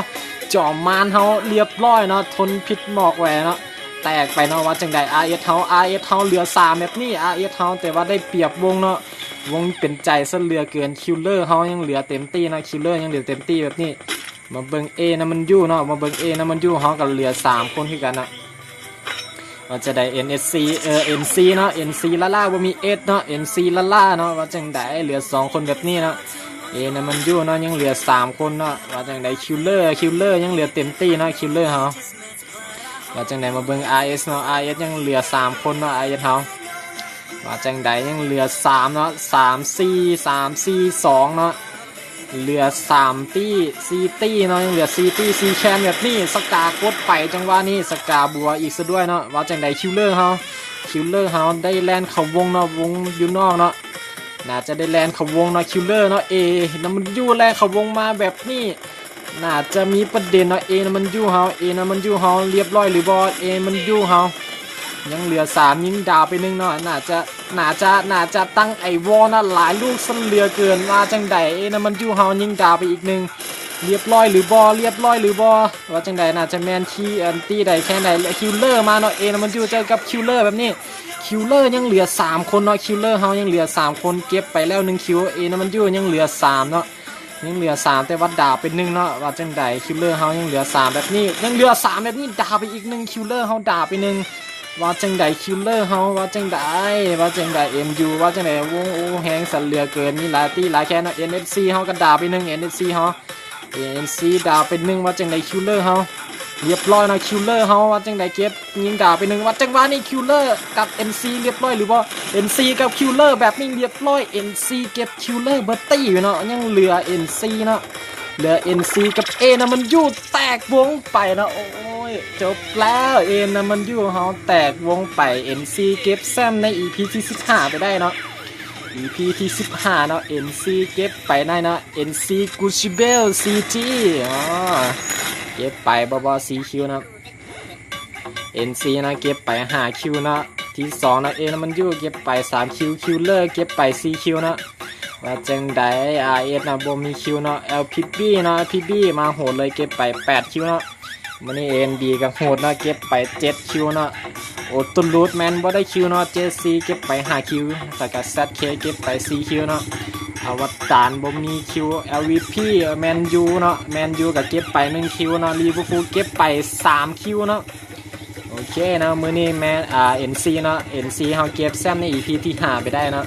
ຈອມມານເຮົາລຽບຮ້ອຍເນາະ ທົນພິດໝອກໄຫວເນາະ ແຕກໄປເນາະ ວ່າຈັ່ງໃດ ອາເອັສ ເຮົາ ອາເອັສ ເຮົາເຫຼືອສາມແບບນີ້ ອາເອັສ ເຮົາ ແຕ່ວ່າໄດ້ປຽບວົງເນາະ ວົງເປັນໃຈຊະເຫຼືອເກີນ ຄິວເລີເຮົາຍັງເຫຼືອເຕັມທີ່ເນາະ ຄິວເລີຍັງເຫຼືອເຕັມທີ່ແບບນີ້ ມາເບິ່ງ ເອນຳມັນຢູ່ ເນາະ ມາເບິ່ງ ເອນຳມັນຢູ່ ເຮົາກໍເຫຼືອສາມຄົນຄືກັນເນາະ ວ່າຈະໄດ້ ເອັນເອັສຊີ ເອີ ເອັນຊີ ເນາະ ເອັນຊີ ລ້າໆ ບໍ່ມີເອັສ ເນາະ ເອັນຊີ ລ້າໆ ເນາະ ວ່າຈັ່ງໃດ ເຫຼືອສອງຄົນແບບນີ້ເນາະ ເອນຳມັນຢູ່ ເນາະ ຍັງເຫຼືອສາມຄົນເນາະ ວ່າຈັ່ງໃດ ຄິວເລີ ຄິວເລີຍັງເຫຼືອເຕັມທີ່ເນາະ ຄິວເລີເຮົາ ວ່າຈັ່ງໃດ ມາເບິ່ງ ອາເອັສ ເນາະ ອາເອັສ ຍັງເຫຼືອສາມຄົນເນາະ ອາເອັສ ເຮົາ ວ່າຈັ່ງໃດ ຍັງເຫຼືອສາມເນາະ ສາມສີ່ ສາມສີ່ສອງ ເນາະ ເຫຼືອສາມຕີ ສີ່ຕີເນາະ ຍັງເຫຼືອສີ່ຕີ ສີ່ແຄນແບບນີ້ ສະກາກົດໄປ ຈັງຫວະນີ້ ສະກາບົວອີກຊະດ້ວຍເນາະ ວ່າຈັ່ງໃດ ຄິວເລີເຮົາ ຄິວເລີເຮົາໄດ້ແລ່ນເຂົ້າວົງເນາະ ວົງຢູ່ນອກເນາະ ໜ້າຈະໄດ້ແລ່ນເຂົ້າວົງເນາະ ຄິວເລີເນາະ ເອນຳມັນຢູ່ ແລ່ນເຂົ້າວົງມາແບບນີ້ ໜ້າຈະມີປະເດັນເນາະ ເອນຳມັນຢູເຮົາ ເອນຳມັນຢູເຮົາ ລຽບຮ້ອຍຫຼືບໍ່ ເອນຳມັນຢູເຮົາ ຍັງເຫຼືອສາມ ຍິງດາວໄປໜຶ່ງເນາະ ໜ້າຈະ ໜ້າຈະ ໜ້າຈະຕັ້ງໄອວໍນະ ຫຼາຍລູກຊັ້ນເຫຼືອເກີນ ວ່າຈັ່ງໃດ ເອນຳມັນຢູເຮົາ ຍິງດາວໄປອີກໜຶ່ງ ລຽບຮ້ອຍຫຼືບໍ່ ລຽບຮ້ອຍຫຼືບໍ່ ວ່າຈັ່ງໃດ ໜ້າຈະແມ່ນທີ່ອັນຕີໃດແຄນໃດ ແລະ ຄິວເລີມາເນາະ ເອນຳມັນຢູເຈີກັບຄິວເລີແບບນີ້ ຄິວເລີຍັງເຫຼືອສາມຄົນເນາະ ຄິວເລີເຮົາຍັງເຫຼືອສາມຄົນ ເກັບໄປແລ້ວໜຶ່ງຄິວ ເອນຳມັນຢູຍັງເຫຼືອສາມເນາະ ຍັງເຫຼືອສາມ ແຕ່ວ່າດາວໄປໜຶ່ງເນາະ ວ່າຈັ່ງໃດ ຄິວເລີເຮົາຍັງເຫຼືອສາມແບບນີ້ ຍັງເຫຼືອສາມແບບນີ້ ດາວໄປອີກໜຶ່ງ ຄິວເລີເຮົາດາວໄປໜຶ່ງ ວ່າຈັ່ງໃດ ຄິວເລີເຮົາ ວ່າຈັ່ງໃດ ວ່າຈັ່ງໃດ ເອັມຢູ ວ່າຈັ່ງໃດ ໂອ້ ໂອ້ ແຮງຊັ້ນເຫຼືອເກີນ ມີຫຼາຍຕີຫຼາຍແຄນເນາະ ເອັນເອັຟຊີເຮົາກໍດາວໄປໜຶ່ງ ເອັນເອັຟຊີເຮົາ ເອັນເອັຟຊີດາວໄປໜຶ່ງ ວ່າຈັ່ງໃດ ຄິວເລີເຮົາ ລຽບຮ້ອຍເນາະ ຄິວເລີເຮົາ ວ່າຈັ່ງໃດ ເກັບ ຍິງດາວໄປໜຶ່ງ ວ່າຈັງຫວະນີ້ ຄິວເລີກັບເອັນຊີ ລຽບຮ້ອຍຫຼືບໍ່ ເອັນຊີກັບຄິວເລີ ແບບນີ້ລຽບຮ້ອຍ ເອັນຊີເກັບຄິວເລີເບິດຕີເນາະ ຍັງເຫຼືອເອັນຊີເນາະ ເຫຼືອເອັນຊີກັບເອນຳມັນຢູ ແຕກວົງໄປເນາະ ໂອ້ຍ ຈົບແລ້ວ ເອນຳມັນຢູເຮົາແຕກວົງໄປ ເອັນຊີເກັບແຊມໃນອີພີທີສິບຫ້າໄປໄດ້ເນາະ ອີພີທີສິບຫ້າເນາະ ເອັນຊີເກັບໄປໄດ້ເນາະ ເອັນຊີກູຊິເບລ ຊີຈີ ອໍ ເກັບໄປບໍ່ບໍ່ ສີ່ຄິວເນາະ ເອັນຊີເນາະ ເກັບໄປຫ້າຄິວເນາະ ທີສອງເນາະ ເອນຳມັນຢູເກັບໄປສາມຄິວ ຄິວເລີເກັບໄປສີ່ຄິວເນາະ ວ່າຈັ່ງໃດ ອາເອັດເນາະ ບໍ່ມີຄິວເນາະ ແອລພີບີເນາະ ແອລພີບີມາໂຫດເລີຍ ເກັບໄປແປດຄິວເນາະ ມື້ນີ້ເອັມດີກໍໂຫດເນາະ ເກັບໄປເຈັດຄິວເນາະ ໂອຕູລູດແມ່ນບໍ່ໄດ້ຄິວເນາະ ເຈຊີເກັບໄປຫ້າຄິວ ແລ້ວກໍແຊັດເຄເກັບໄປສີ່ຄິວເນາະ ອະວະຕານບໍ່ມີຄິວ ແອລວີພີ ແມນຢູເນາະ ແມນຢູກໍເກັບໄປໜຶ່ງຄິວເນາະ ລີເວີພູເກັບໄປສາມຄິວເນາະ ໂອເຄເນາະ ມື້ນີ້ແມ່ນ ອາ ເອັນຊີເນາະ ເອັນຊີເຮົາເກັບແຊມໃນອີພີທີຫ້າໄປໄດ້ເນາະ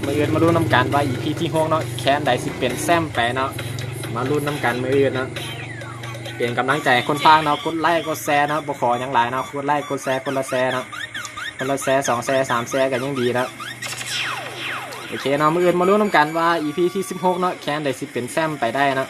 ມື້ອື່ນມາລຸ້ນນຳກັນວ່າອີພີທີຫົກເນາະ ແຄນໃດຊິເປັນແຊມໄປເນາະ ມາລຸ້ນນຳກັນມື້ອື່ນເນາະ ເປັນກຳລັງໃຈໃຫ້ຄົນພາກເນາະ ກົດໄລກົດແຊເນາະ ບໍ່ຂໍຫຍັງຫຼາຍເນາະ ກົດໄລກົດແຊ ຄົນລະແຊເນາະ ຄົນລະແຊ ສອງແຊ ສາມແຊກໍຍັງດີເນາະ ໂອເຄເນາະ ມື້ອື່ນມາລຸ້ນນຳກັນວ່າອີພີທີສິບຫົກເນາະ ແຄນໃດຊິເປັນແຊມໄປໄດ້ເນາະ